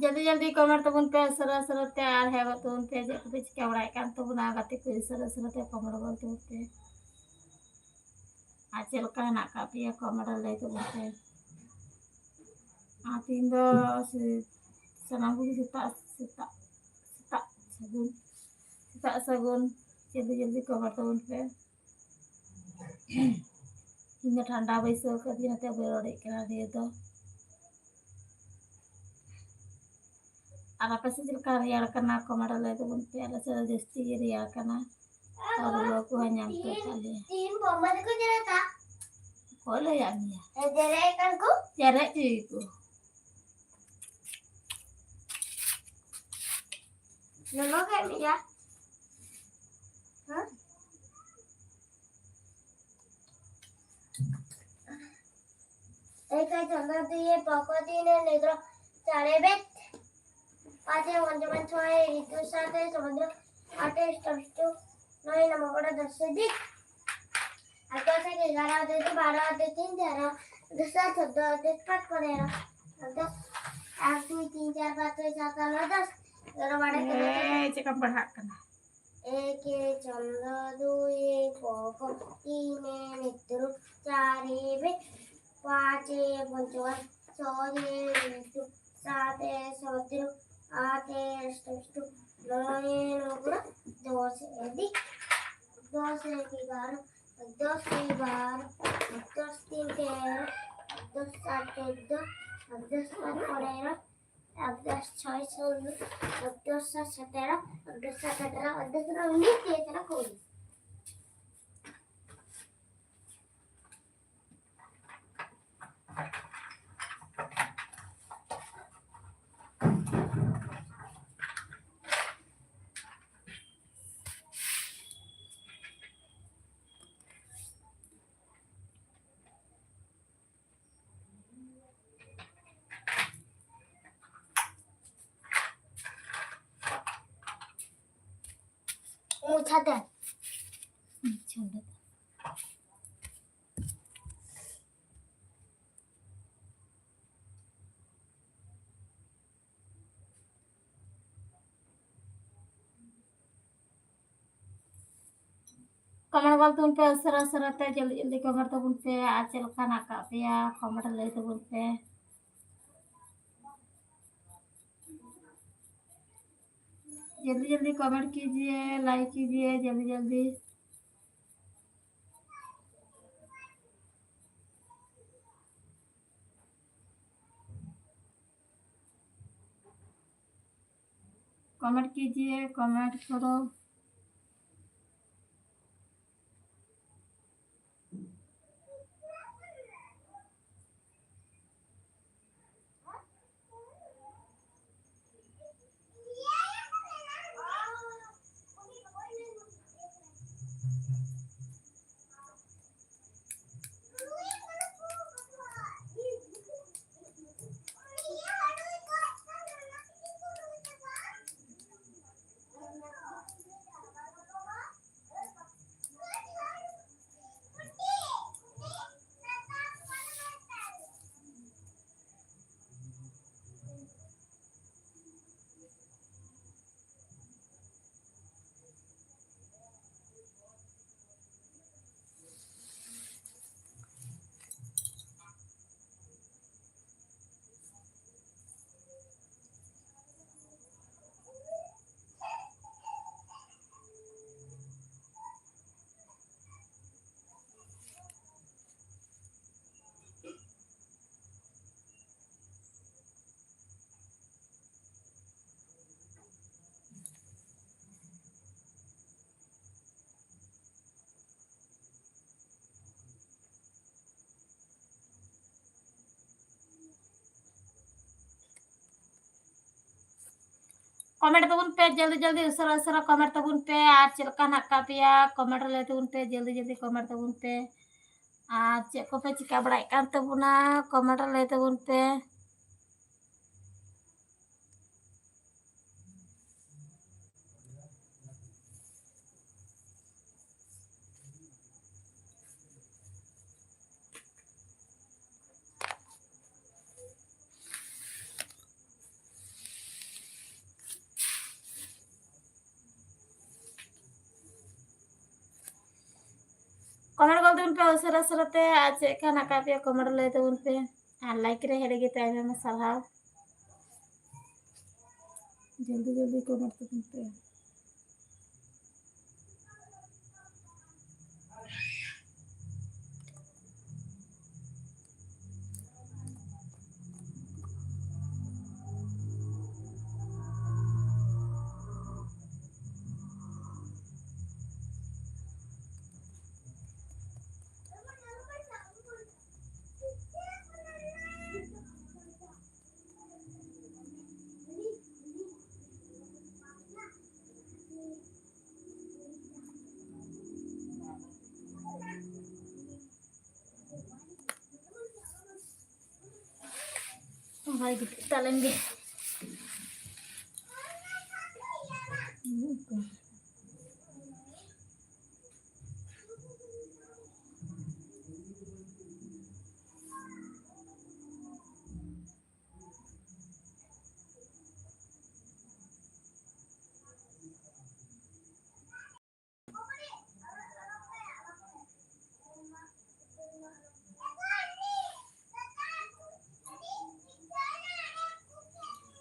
ᱡᱚᱞᱫᱤ ᱡᱚᱞᱫᱤ comment ᱛᱟᱵᱚᱱ ᱯᱮ, ᱩᱥᱟᱹᱨᱟ ᱩᱥᱟᱹᱨᱟ ᱛᱮ, ᱟᱨ ᱦᱮᱡ ᱜᱚᱫ ᱛᱟᱵᱚᱱ ᱯᱮ, ᱪᱮᱫ ᱠᱚᱯᱮ ᱪᱤᱠᱟᱹ ᱵᱟᱲᱟᱭᱮᱫ ᱠᱟᱱ ᱛᱟᱵᱚᱱᱟ ᱜᱟᱛᱮ ᱠᱚ, ᱩᱥᱟᱹᱨᱟ ᱩᱥᱟᱹᱨᱟ ᱛᱮ comment ᱜᱚᱫ ᱛᱟᱵᱚᱱ ᱯᱮ᱾ ᱟᱨ ᱪᱮᱫ ᱞᱮᱠᱟ ᱦᱮᱱᱟᱜ ᱟᱠᱟᱫ ᱯᱮᱭᱟ comment ᱨᱮ ᱞᱟᱹᱭ ᱛᱟᱵᱚᱱ ᱯᱮ᱾ ᱟᱨ ᱛᱤᱦᱤᱧ ᱫᱚ ᱥᱮ-, ᱥᱟᱱᱟᱢ ᱠᱚᱜᱮ ᱥᱮᱛᱟᱜ, ᱥᱮᱛᱟᱜ, ᱥᱮᱛᱟᱜ ᱥᱟᱹᱜᱩᱱ, ᱥᱮᱛᱟᱜ ᱥᱟᱹᱜᱩᱱ, ᱡᱚᱞᱫᱤ ᱡᱚᱞᱫᱤ comment ᱛᱟᱵᱚᱱ ᱯᱮ᱾ ᱤᱧ ᱫᱚ ᱴᱷᱟᱱᱰᱟ ᱵᱟᱹᱭᱥᱟᱹᱣ ᱠᱟᱹᱫᱤᱧᱟ, ᱚᱱᱟᱛᱮ ᱵᱟᱹᱧ ᱨᱚᱲᱮᱫ ᱠᱟᱱᱟ ᱰᱷᱮᱨ ᱫᱚ᱾ ᱟᱨ ᱟᱯᱮ ᱥᱮᱫ ᱪᱮᱫ ᱞᱮᱠᱟ ᱨᱮᱭᱟᱲ ᱠᱟᱱᱟ, comment ᱨᱮ ᱞᱟᱹᱭ ᱛᱟᱵᱚᱱ ᱯᱮ᱾ ᱟᱞᱮ ᱥᱮᱫ ᱫᱚ ᱡᱟᱹᱥᱛᱤ ᱜᱮ ᱨᱮᱭᱟᱲ ᱠᱟᱱᱟ᱾ ᱟᱨ ᱨᱩᱣᱟᱹ ᱠᱚᱦᱚᱸ ᱧᱟᱢ ᱠᱮᱫ ᱞᱮᱭᱟ᱾ ᱚᱠᱚᱭ ᱞᱟᱹᱭᱟᱫ ᱢᱮᱭᱟ? ᱡᱮᱨᱮᱫ ᱦᱚᱪᱚᱭᱟᱠᱚ᱾ ᱞᱚᱞᱚ ᱜᱮ ᱢᱮᱭᱟ᱾ ᱦᱮᱸ? ᱮᱠ ᱪᱚᱸᱫᱟ ᱫᱩᱭᱮ ᱯᱚᱠᱚ ᱛᱤᱱᱮ ᱱᱮᱜᱽᱨᱚ ᱪᱟᱨᱮ ᱵᱮᱛ ᱯᱟᱸᱪᱮ ᱯᱚᱧᱪᱚᱢ ᱪᱷᱚᱭᱮ ᱨᱤᱛᱩ ᱥᱟᱛᱮ ᱥᱚᱢᱩᱫᱨᱚ ᱟᱴᱮ ᱥᱴᱚᱯᱴᱩ ᱱᱚᱭᱮ ᱱᱚᱢᱚ ᱠᱚᱲᱟ ᱫᱚᱥᱮ ᱫᱤᱠ ᱟᱴ ᱥᱮ ᱮᱜᱟᱨᱚ ᱟᱫᱮ ᱫᱩ ᱵᱟᱨᱚ ᱟᱫᱮ ᱛᱤᱱ ᱛᱮᱨᱚ ᱫᱚᱥ ᱪᱳᱫᱽᱫᱚ ᱟᱫᱮ ᱯᱟᱸᱪ ᱯᱚᱱᱮᱨᱚ ᱫᱚᱥ ᱟᱨ ᱫᱩᱭ ᱛᱤᱱ ᱪᱟᱨ ᱯᱟᱸᱪ ᱪᱷᱚᱭ ᱥᱟᱛ ᱟᱴ ᱱᱚᱭ ᱫᱚᱥ ᱮᱜᱟᱨᱚ ᱵᱟᱨᱚ ᱛᱮᱨᱚ ᱮ, ᱪᱮᱫ ᱞᱮᱠᱟᱢ ᱯᱟᱲᱦᱟᱜ ᱠᱟᱱᱟ? ᱮᱠᱮ ᱪᱚᱸᱫᱟ ᱫᱩᱭᱮ ᱯᱚᱠᱚ ᱛᱤᱱᱮ ᱱᱮᱛᱨᱩ ᱪᱟᱨᱮ ᱵᱮ ᱯᱟᱸᱪᱮ ᱯᱚᱧᱪᱚᱢ ᱪᱷᱚᱭᱮ ᱨᱤᱛᱩ ᱥᱟᱛᱮ ᱥᱚᱢᱩᱫᱨᱚ ᱟᱴᱮ ᱥᱴᱚᱯᱴᱩ ᱱᱚᱭᱮ ᱱᱚᱢᱚ ᱠᱚᱲᱟ ᱫᱚᱥᱮ ᱫᱤᱠ ᱫᱚᱥᱮ ᱮᱜᱟᱨᱚ ᱫᱚᱥᱮ ᱵᱟᱨᱚ ᱫᱚᱥ ᱛᱤᱱ ᱛᱮᱨᱚ ᱫᱚᱥ ᱪᱟᱨ ᱪᱳᱫᱽᱫᱚ ᱫᱚᱥ ᱯᱟᱸᱪ ᱯᱚᱱᱮᱨᱚ ᱫᱚᱥ ᱪᱷᱚᱭ ᱥᱳᱞᱞᱳ ᱫᱚᱥ ᱥᱟᱛ ᱥᱚᱛᱮᱨᱚ ᱫᱚᱥ ᱥᱟᱛ ᱟᱴᱷᱟᱨᱚ ᱫᱚᱥ ᱩᱱᱤᱥ ᱛᱤᱨᱤᱥ ᱛᱮᱨᱚ ᱠᱩᱲᱤ᱾ ᱢᱩᱪᱷᱟ ᱫᱮ᱾ Comment ᱜᱚᱫ ᱛᱟᱵᱚᱱ ᱯᱮ ᱩᱥᱟᱹᱨᱟ ᱩᱥᱟᱹᱨᱟ ᱛᱮ, ᱡᱚᱞᱫᱤ ᱡᱚᱞᱫᱤ comment ᱛᱟᱵᱚᱱ ᱯᱮ᱾ ᱟᱨ ᱪᱮᱫ ᱞᱮᱠᱟ ᱦᱮᱱᱟᱜ ᱟᱠᱟᱫ ᱯᱮᱭᱟ, comment ᱨᱮ ᱞᱟᱹᱭ ᱛᱟᱵᱚᱱ ᱯᱮ᱾ जल्दी जल्दी comment कीजिए, like कीजिए, जल्दी जल्दी। Comment कीजिए, comment करो। Comment ᱛᱟᱵᱚᱱ ᱯᱮ, ᱡᱚᱞᱫᱤ ᱡᱚᱞᱫᱤ, ᱩᱥᱟᱹᱨᱟ ᱩᱥᱟᱹᱨᱟ comment ᱛᱟᱵᱚᱱ ᱯᱮ᱾ ᱟᱨ ᱪᱮᱫ ᱞᱮᱠᱟ ᱦᱮᱱᱟᱜ ᱟᱠᱟᱫ ᱯᱮᱭᱟ, comment ᱨᱮ ᱞᱟᱹᱭ ᱛᱟᱵᱚᱱ ᱯᱮ, ᱡᱚᱞᱫᱤ ᱡᱚᱞᱫᱤ comment ᱛᱟᱵᱚᱱ ᱯᱮ᱾ ᱟᱨ ᱪᱮᱫ ᱠᱚᱯᱮ ᱪᱤᱠᱟ ᱵᱟᱲᱟᱭᱮᱫ ᱠᱟᱱ ᱛᱟᱵᱚᱱᱟ, comment ᱨᱮ ᱞᱟᱹᱭ ᱛᱟᱵᱚᱱ ᱯᱮ᱾ ᱠᱚᱢᱮᱱᱴ ᱜᱚᱫ ᱛᱟᱵᱚᱱ ᱯᱮ ᱩᱥᱟᱹᱨᱟ ᱩᱥᱟᱹᱨᱟ ᱛᱮ, ᱟᱨ ᱪᱮᱫ ᱞᱮᱠᱟ ᱦᱮᱱᱟᱜ ᱟᱠᱟᱫ ᱯᱮᱭᱟ ᱠᱚᱢᱮᱱᱴ ᱞᱟᱹᱭ ᱛᱟᱵᱚᱱ ᱯᱮ, ᱟᱨ ᱞᱟᱭᱤᱠ ᱨᱮ ᱦᱮᱲᱮ ᱜᱮ ᱛᱟᱭ ᱢᱮ, ᱥᱟᱨᱦᱟᱣ᱾ ᱡᱚᱞᱫᱤ ᱡᱚᱞᱫᱤ ᱠᱚᱢᱮᱱᱴ ᱛᱟᱵᱚᱱ ᱯᱮ᱾ ᱵᱟᱭ ᱜᱤᱛᱤᱡ ᱛᱟᱞᱮᱱ ᱜᱮ᱾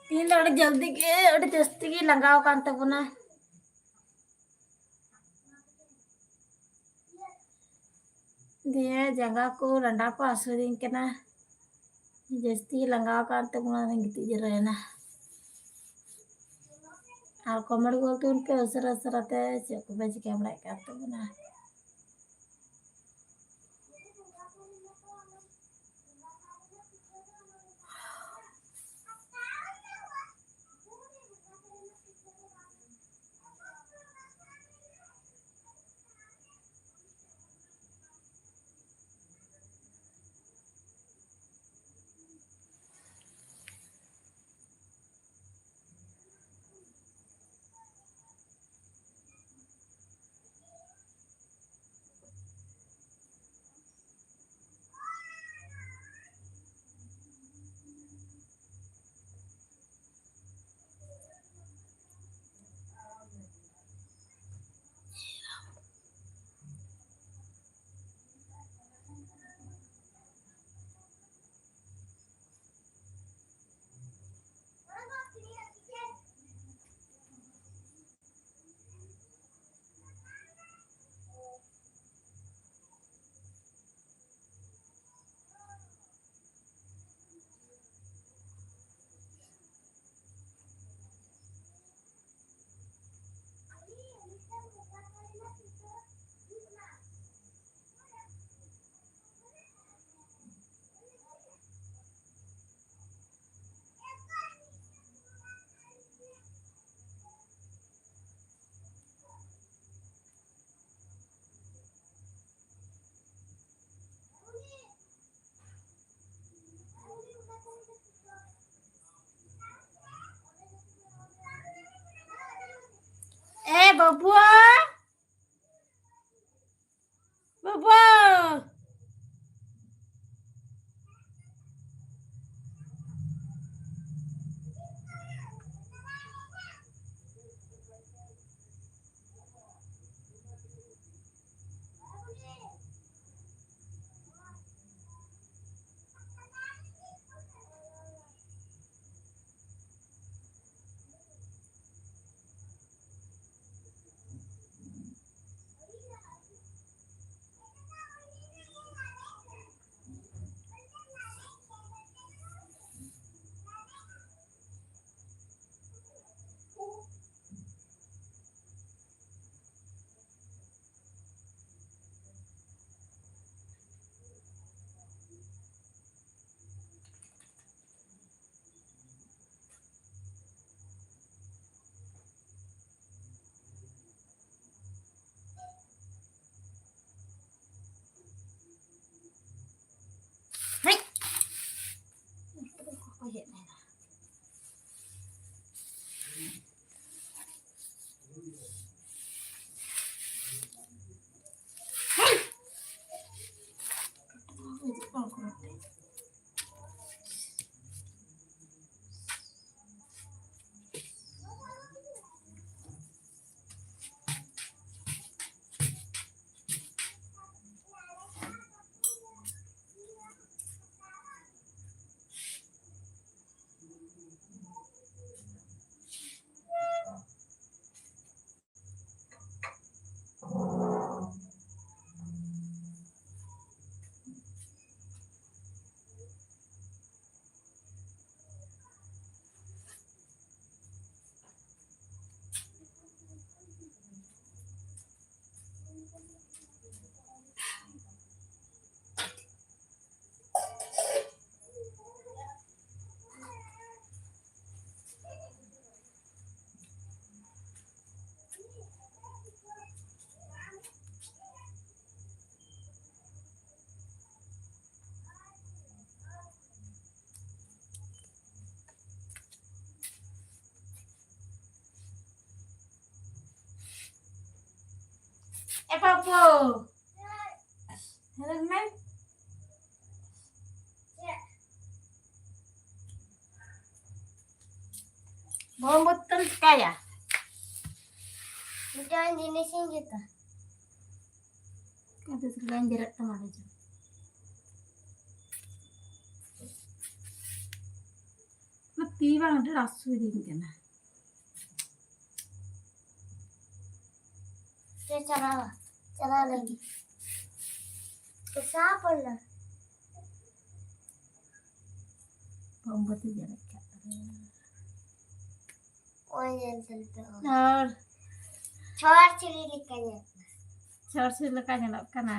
ᱛᱤᱦᱤᱧ ᱫᱚ ᱟᱹᱰᱤ ᱡᱚᱞᱫᱤ ᱜᱮ, ᱟᱹᱰᱤ ᱡᱟᱹᱥᱛᱤ ᱜᱮ ᱞᱟᱸᱜᱟᱣ ᱟᱠᱟᱱ ᱛᱟᱵᱚᱱᱟ᱾ ᱫᱤᱭᱮ ᱡᱟᱸᱜᱟ ᱠᱚ ᱰᱟᱸᱰᱟ ᱠᱚ ᱦᱟᱹᱥᱩᱭᱤᱫᱤᱧ ᱠᱟᱱᱟ, ᱡᱟᱹᱥᱛᱤ ᱞᱟᱸᱜᱟᱣ ᱟᱠᱟᱱ ᱛᱮ ᱚᱱᱟᱛᱤᱧ ᱜᱤᱛᱤᱡ ᱡᱤᱨᱟᱹᱣ ᱮᱱᱟ᱾ ᱟᱨ ᱠᱚᱢᱮᱱᱴ ᱜᱚᱫ ᱛᱟᱵᱚᱱ ᱯᱮ ᱩᱥᱟᱹᱨᱟ ᱩᱥᱟᱹᱨᱟ ᱛᱮ, ᱪᱮᱫ ᱠᱚᱯᱮ ᱪᱤᱠᱟᱹ ᱵᱟᱲᱟᱭᱮᱫ ᱠᱟᱱ ᱛᱟᱵᱚᱱᱟ᱾ ᱵᱟᱹᱵᱩ, ᱵᱟᱹᱵᱩ᱾ ᱮ ᱯᱟᱯᱩ, ᱦᱮᱞᱯ ᱢᱮ᱾ ᱵᱚᱢ ᱵᱚᱛᱚᱞ ᱪᱤᱠᱟᱭᱟ? ᱢᱤᱫᱴᱟᱝ ᱡᱤᱱᱤᱥᱤᱧ ᱡᱩᱛᱟ᱾ ᱟᱫᱚ ᱪᱮᱫ ᱞᱮᱠᱟᱧ ᱡᱮᱨᱮᱫ ᱛᱟᱢᱟ, ᱟᱫᱚ ᱪᱮᱫ? ᱚᱱᱟ ᱛᱤ ᱵᱟᱝ, ᱟᱹᱰᱤ ᱨᱟᱥ ᱦᱩᱭ ᱫᱤᱧ ᱠᱟᱱᱟ᱾ ᱪᱮ ᱪᱟᱞᱟᱣ, ᱪᱟᱞᱟᱣ ᱞᱟᱹᱜᱤᱫ᱾ ᱯᱚᱭᱥᱟ ᱯᱚᱲᱱᱟ᱾ ᱢᱳᱢᱵᱟᱛᱤ ᱡᱮᱨᱮᱫ ᱠᱟᱜ ᱛᱟᱞᱮᱭᱟ᱾ ᱳᱭ ᱧᱮᱞ ᱛᱟᱞᱮ ᱯᱮ, ᱳᱭ᱾ ᱟᱨ ᱪᱷᱚᱲ ᱪᱷᱤᱲᱤ ᱞᱮᱠᱟ ᱧᱮᱞᱚᱜ ᱠᱟᱱᱟ᱾ ᱪᱷᱚᱲ ᱪᱷᱤᱲᱤ ᱞᱮᱠᱟ ᱧᱮᱞᱚᱜ ᱠᱟᱱᱟ᱾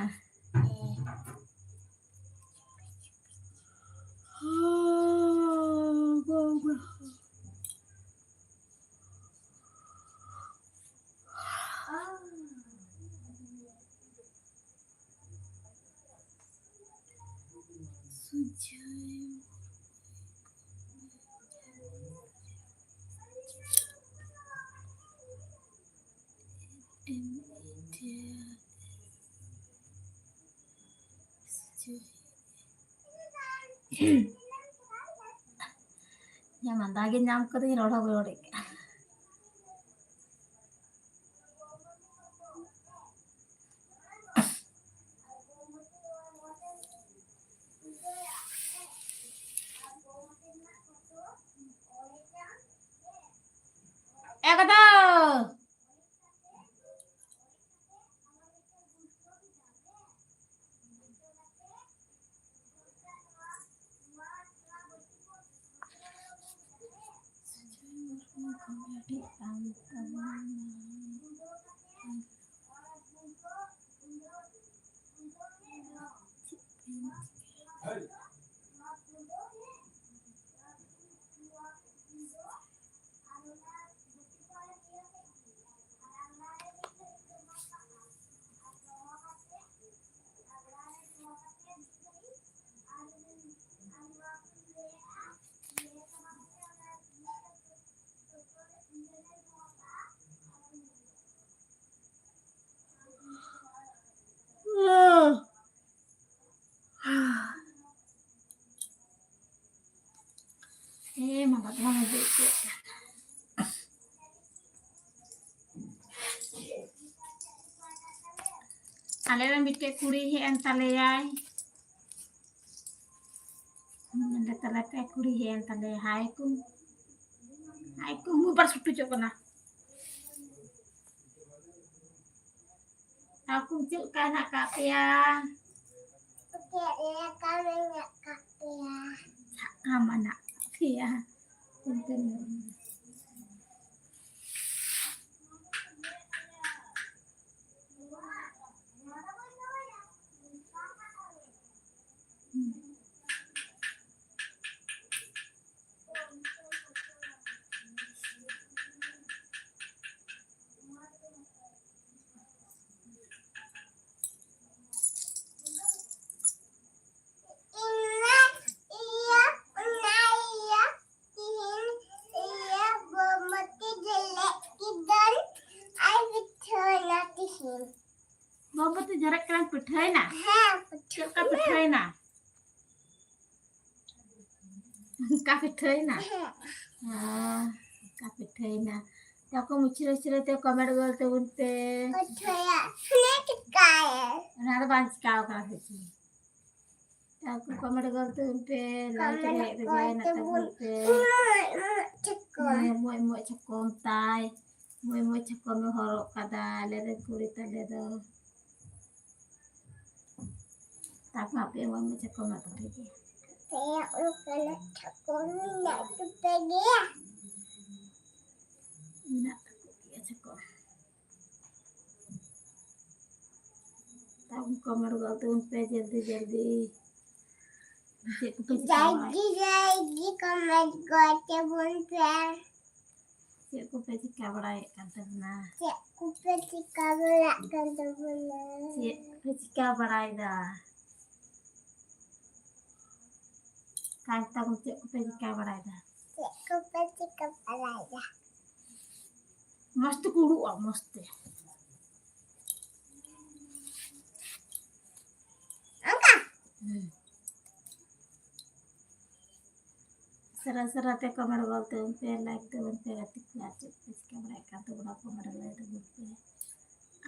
ᱦᱮᱸ᱾ ᱧᱟᱢ ᱟᱸᱫᱟ ᱜᱮ ᱧᱟᱢ ᱠᱟᱹᱫᱟᱹᱧ, ᱨᱚᱲ ᱦᱚᱸ ᱵᱟᱹᱧ ᱨᱚᱲᱮᱫ ᱠᱟᱱᱟ᱾ ᱮᱠᱫᱚᱢ᱾ ᱟᱞᱮ ᱨᱮᱱ ᱢᱤᱫᱴᱮᱡ ᱠᱩᱲᱤ ᱦᱮᱡ ᱮᱱ ᱛᱟᱞᱮᱭᱟᱭ᱾ ᱢᱮᱱᱫᱟ ᱛᱟᱞᱮ ᱯᱮ ᱠᱩᱲᱤ ᱦᱮᱡ ᱮᱱ ᱛᱟᱞᱮᱭᱟ᱾ ᱦᱟᱭ ᱠᱚ, ᱦᱟᱭ ᱠᱚ, ᱢᱳᱵᱟᱭᱤᱞ ᱥᱩᱴᱩᱡᱚᱜ ᱠᱟᱱᱟ᱾ ᱛᱟᱠᱚ ᱪᱮᱫ ᱞᱮᱠᱟ ᱦᱮᱱᱟᱜ ᱟᱠᱟᱫ ᱯᱮᱭᱟ? ᱪᱮᱫ ᱞᱮᱠᱟ ᱢᱮᱱᱟᱜ ᱟᱠᱟᱫ ᱯᱮᱭᱟ? ᱥᱟᱠᱟᱢ ᱢᱮᱱᱟᱜ ᱟᱠᱟᱫ ᱯᱮᱭᱟ᱾ ᱵᱟᱹᱵᱩ ᱛᱮ ᱡᱟᱨᱟᱜ ᱠᱟᱱᱟ, ᱯᱤᱴᱷᱟᱹᱭᱮᱱᱟ? ᱦᱮᱸ, ᱪᱮᱫ ᱞᱮᱠᱟ ᱯᱤᱴᱷᱟᱹᱭᱮᱱᱟ? ᱚᱱᱠᱟ ᱯᱤᱴᱷᱟᱹᱭᱮᱱᱟ? ᱦᱮᱸ᱾ ᱦᱮᱸ, ᱚᱱᱠᱟ ᱯᱤᱴᱷᱟᱹᱭᱮᱱᱟ᱾ ᱛᱟᱠᱚ ᱢᱩᱪᱷᱨᱟᱹ ᱢᱩᱪᱷᱨᱟᱹ ᱛᱮ comment ᱜᱚᱞ ᱛᱟᱵᱚᱱ ᱯᱮ᱾ ᱯᱤᱴᱷᱟᱹᱭᱟ᱾ ᱚᱱᱟ ᱫᱚ ᱵᱟᱝ ᱪᱤᱠᱟᱣ ᱠᱟᱱᱟ ᱥᱮ ᱪᱮᱫ? ᱛᱟᱠᱚ comment ᱜᱚᱞ ᱛᱟᱵᱚᱱ ᱯᱮ, like ᱨᱮ ᱦᱮᱡ ᱨᱮ ᱡᱚᱭᱮᱱ ᱛᱟᱵᱚᱱ ᱯᱮ᱾ ᱢᱚᱡᱽ ᱢᱚᱡᱽ ᱪᱷᱟᱠᱚᱢ ᱛᱟᱭ, ᱢᱚᱡᱽ ᱢᱚᱡᱽ ᱪᱷᱟᱠᱚᱢ ᱮ ᱦᱚᱨᱚᱜ ᱠᱟᱫᱟ, ᱟᱞᱮ ᱨᱮᱱ ᱠᱩᱲᱤ ᱛᱟᱞᱮ ᱫᱚ᱾ ᱛᱟᱯ ᱢᱟ ᱟᱯᱮ ᱢᱚᱡᱽ ᱢᱚᱡᱽ ᱪᱷᱟᱠᱚᱢ ᱢᱮᱱᱟᱜ ᱛᱟᱯᱮ ᱜᱮᱭᱟ᱾ ᱟᱯᱮᱭᱟᱜ ᱚᱱᱠᱟᱱᱟᱜ ᱪᱷᱟᱠᱚᱢ ᱢᱮᱱᱟᱜ ᱛᱟᱯᱮ ᱜᱮᱭᱟ? ᱢᱮᱱᱟᱜ ᱛᱟᱠᱚ ᱜᱮᱭᱟ ᱪᱷᱟᱠᱚᱢ᱾ ᱛᱟᱵᱚᱱ comment ᱜᱚᱫ ᱛᱟᱵᱚᱱ ᱯᱮ ᱡᱚᱞᱫᱤ ᱡᱚᱞᱫᱤ᱾ ᱪᱮᱫ ᱠᱚᱯᱮ ᱪᱤᱠᱟᱹ ᱵᱟᱲᱟᱭᱮᱫ? ᱡᱚᱞᱫᱤ ᱡᱚᱞᱫᱤ comment ᱜᱚᱫ ᱛᱟᱵᱚᱱ ᱯᱮ᱾ ᱪᱮᱫ ᱠᱚᱯᱮ ᱪᱤᱠᱟᱹ ᱵᱟᱲᱟᱭᱮᱫ ᱠᱟᱱ ᱛᱟᱵᱚᱱᱟ? ᱪᱮᱫ ᱠᱚᱯᱮ ᱪᱤᱠᱟᱹ ᱵᱟᱲᱟᱭᱮᱫ ᱠᱟᱱ ᱛᱟᱵᱚᱱᱟ? ᱪᱮᱫ ᱯᱮ ᱪᱤᱠᱟᱹ ᱵᱟᱲᱟᱭᱮᱫᱟ? ᱠᱟᱱ ᱛᱟᱵᱚᱱ ᱪᱮᱫ ᱠᱚᱯᱮ ᱪᱤᱠᱟᱹ ᱵᱟᱲᱟᱭᱮᱫᱟ? ᱪᱮᱫ ᱠᱚᱯᱮ ᱪᱤᱠᱟᱹ ᱵᱟᱲᱟᱭᱮᱫᱟ? ᱢᱚᱡᱽ ᱛᱮᱠᱚ ᱩᱰᱩᱠᱚᱜᱼᱟ, ᱢᱚᱡᱽ ᱛᱮ᱾ ᱚᱱᱠᱟ? ᱦᱩᱸ᱾ ᱥᱟᱨᱟ ᱥᱟᱨᱟ ᱛᱮ comment ᱜᱚᱞ ᱛᱟᱵᱚᱱ ᱯᱮ, like ᱛᱟᱵᱚᱱ ᱯᱮ, ᱜᱟᱛᱮ ᱠᱚ ᱟᱨ ᱪᱮᱫ ᱯᱮ ᱪᱤᱠᱟᱹ ᱵᱟᱲᱟᱭᱮᱫ ᱠᱟᱱ ᱛᱟᱵᱚᱱᱟ, comment ᱞᱟᱹᱭ ᱛᱟᱵᱚᱱ ᱯᱮ᱾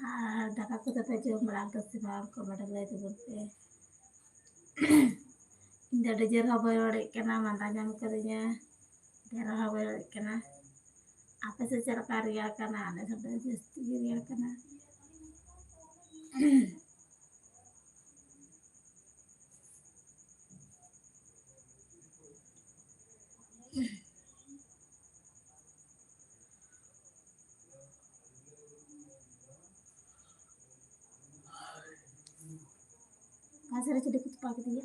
ᱟᱨ ᱫᱟᱠᱟ ᱠᱚᱫᱚ ᱯᱮ ᱡᱚᱢ ᱵᱟᱲᱟ ᱠᱮᱫᱟ ᱥᱮ ᱵᱟᱝ? ᱠᱚᱢᱮᱱᱴ ᱞᱟᱹᱭ ᱛᱟᱵᱚᱱ ᱯᱮ᱾ ᱤᱧ ᱫᱚ ᱟᱹᱰᱤ ᱡᱳᱨ ᱦᱚᱸ ᱵᱟᱹᱧ ᱨᱚᱲᱮᱫ ᱠᱟᱱᱟ, ᱢᱟᱸᱫᱟ ᱧᱟᱢ ᱠᱟᱹᱫᱤᱧᱟ, ᱰᱷᱮᱨ ᱦᱚᱸ ᱵᱟᱹᱧ ᱨᱚᱲᱮᱫ ᱠᱟᱱᱟ᱾ ᱟᱯᱮ ᱥᱮᱫ ᱪᱮᱫ ᱞᱮᱠᱟ ᱨᱮᱭᱟᱲ ᱠᱟᱱᱟ? ᱟᱞᱮ ᱥᱮᱫ ᱫᱚ ᱡᱟᱹᱥᱛᱤ ᱜᱮ ᱨᱮᱭᱟᱲ ᱠᱟᱱᱟ᱾ ᱚᱠᱟ ᱥᱮᱫ ᱨᱮ ᱪᱤᱞᱤ ᱠᱚ ᱛᱚᱯᱟ ᱠᱮᱫᱮᱭᱟ?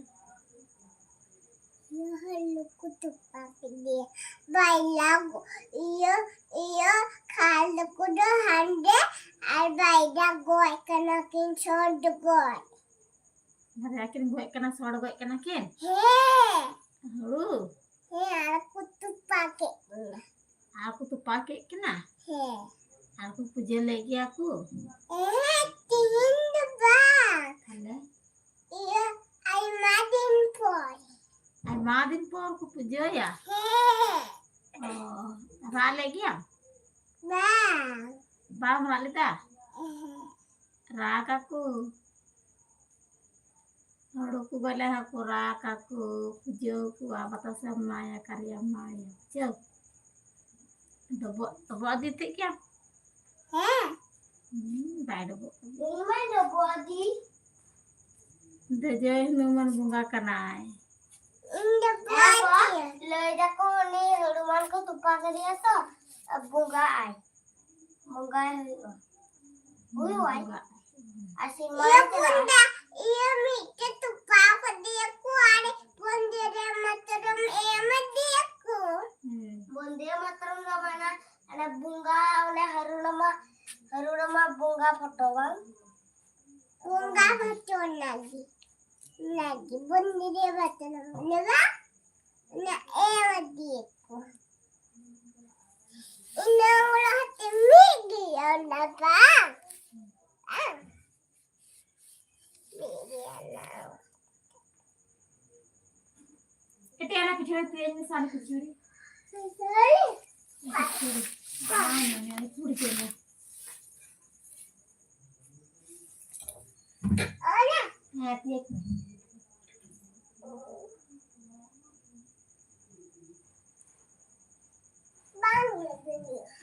ᱤᱭᱟᱹ ᱦᱟᱹᱞᱩ ᱠᱚ ᱛᱚᱯᱟ ᱠᱮᱫᱮᱭᱟ᱾ ᱵᱟᱭᱞᱟ ᱜᱚ-, ᱤᱭᱟᱹ, ᱤᱭᱟᱹ ᱠᱷᱟᱞ ᱠᱚᱫᱚ ᱦᱟᱸᱰᱮ ᱟᱨ ᱵᱟᱭᱞᱟ ᱜᱚᱡ ᱠᱟᱱᱟ ᱠᱤᱱ ᱥᱚᱰ ᱜᱚᱡ᱾ ᱵᱟᱨᱭᱟ ᱠᱤᱱ ᱜᱚᱡ ᱠᱟᱱᱟ, ᱥᱚᱰ ᱜᱚᱡ ᱠᱟᱱᱟ ᱠᱤᱱ? ᱦᱮᱸ᱾ ᱦᱩᱲᱩ? ᱦᱮᱸ, ᱟᱨ ᱠᱚ ᱛᱚᱯᱟ ᱠᱮᱫ ᱠᱤᱱᱟ᱾ ᱟᱨ ᱠᱚ ᱛᱚᱯᱟ ᱠᱮᱫ ᱠᱤᱱᱟ? ᱦᱮᱸ᱾ ᱟᱨ ᱠᱚ ᱯᱩᱡᱟᱹ ᱞᱮᱫ ᱜᱮᱭᱟ ᱠᱚ? ᱦᱮᱸ, ᱛᱤᱦᱤᱧ ᱫᱚ ᱵᱟᱝ᱾ ᱛᱟᱦᱞᱮ? ᱤᱭᱟᱹ, ᱟᱭᱢᱟ ᱫᱤᱱ ᱯᱚᱨ᱾ ᱟᱭᱢᱟ ᱫᱤᱱ ᱯᱚᱨ ᱠᱚ ᱯᱩᱡᱟᱹᱭᱟ? ᱦᱮᱸ᱾ ᱚ, ᱨᱟᱜ ᱞᱮᱫ ᱜᱮᱭᱟᱢ? ᱵᱟᱝ᱾ ᱵᱟᱢ ᱨᱟᱜ ᱞᱮᱫᱟ? ᱮᱦᱮᱸ᱾ ᱨᱟᱜ ᱟᱠᱚ᱾ ᱦᱩᱲᱩ ᱠᱚ ᱜᱚᱡ ᱞᱮᱠᱷᱟᱱ ᱠᱚ ᱨᱟᱜ ᱟᱠᱚ, ᱯᱩᱡᱟᱹ ᱟᱠᱚ, ᱟᱨ ᱵᱟᱛᱟᱥᱮ ᱮᱢᱟᱭᱟ, ᱠᱟᱨᱭᱟ ᱮᱢᱟᱭᱟ, ᱵᱩᱡᱷᱟᱹᱣ? ᱰᱚᱵᱚᱜ, ᱰᱚᱵᱚᱜ ᱤᱫᱤ ᱛᱮᱫ ᱜᱮᱭᱟᱢ? ᱦᱮᱸ᱾ ᱦᱩᱸ, ᱵᱟᱭ ᱰᱚᱵᱚᱜ ᱠᱟᱱᱟ᱾ ᱤᱧ ᱢᱟᱧ ᱰᱚᱵᱚᱜ ᱟᱫᱤ᱾ ᱫᱮᱡᱚᱭ ᱦᱚᱱᱩᱢᱟᱱ ᱵᱚᱸᱜᱟ ᱠᱟᱱᱟᱭ᱾ ᱤᱧ ᱰᱚᱵᱚᱜ ᱟᱫᱤ᱾ ᱞᱟᱹᱭ ᱫᱟᱠᱚ ᱩᱱᱤ ᱦᱚᱱᱩᱢᱟᱱ ᱠᱚ ᱛᱚᱯᱟ ᱠᱮᱫᱮᱭᱟ ᱛᱚ, ᱵᱚᱸᱜᱟᱜ ᱟᱭ᱾ ᱵᱚᱸᱜᱟᱭ ᱦᱩᱭᱩᱜᱼᱟ᱾ ᱦᱩᱭᱩᱜᱼᱟᱭ᱾ ᱵᱚᱸᱜᱟ᱾ ᱟᱨ ᱥᱤᱢ ᱤᱭᱟᱹ ᱢᱟᱨᱟᱝ ᱪᱟᱞᱟᱜᱼᱟ᱾ ᱵᱚᱸᱫᱟ, ᱤᱭᱟᱹ ᱢᱤᱫᱴᱮᱡ ᱛᱚᱯᱟ ᱠᱮᱫᱮᱭᱟ ᱠᱚ ᱟᱨ ᱵᱚᱱᱫᱮ ᱢᱟᱛᱨᱚᱢ ᱮᱢ ᱟᱫᱮᱭᱟ ᱠᱚ᱾ ᱦᱩᱸ᱾ ᱵᱚᱱᱫᱮ ᱢᱟᱛᱨᱚᱢ ᱫᱚ ᱢᱟᱱᱮ, ᱚᱱᱮ ᱵᱚᱸᱜᱟ, ᱚᱱᱮ ᱦᱟᱹᱨᱩᱲᱟᱢᱟ, ᱦᱟᱹᱨᱩᱲᱟᱢᱟ ᱵᱚᱸᱜᱟ ᱯᱷᱳᱴᱳ ᱵᱟᱝ? ᱵᱚᱸᱜᱟ ᱯᱷᱳᱴᱳ ᱞᱟᱹᱜᱤᱫ, ᱞᱟᱹᱜᱤᱫ ᱵᱚᱱᱫᱮ ᱢᱟᱛᱨᱚᱢ ᱞᱟᱜᱟ, ᱚᱱᱟ ᱮᱢ ᱟᱫᱮᱭᱟ ᱠᱚ᱾ ᱤᱱᱟᱹ ᱚᱲᱟᱜ ᱛᱮ ᱢᱤᱫ ᱜᱮᱭᱟ ᱚᱱᱟ ᱵᱟᱝ? ᱢᱤᱫ ᱜᱮᱭᱟ ᱚᱱᱟ᱾ ᱠᱟᱹᱴᱤᱡ ᱚᱱᱟ ᱯᱤᱴᱷᱟᱹ ᱛᱮᱧ ᱢᱮᱥᱟ ᱞᱮ ᱠᱷᱤᱪᱩᱲᱤ᱾ ᱠᱷᱤᱪᱩᱲᱤ᱾ ᱠᱷᱤᱪᱩᱲᱤ᱾ ᱵᱟᱝ, ᱢᱟᱱᱮ ᱠᱷᱤᱪᱩᱲᱤ ᱛᱮᱧ ᱢᱮ᱾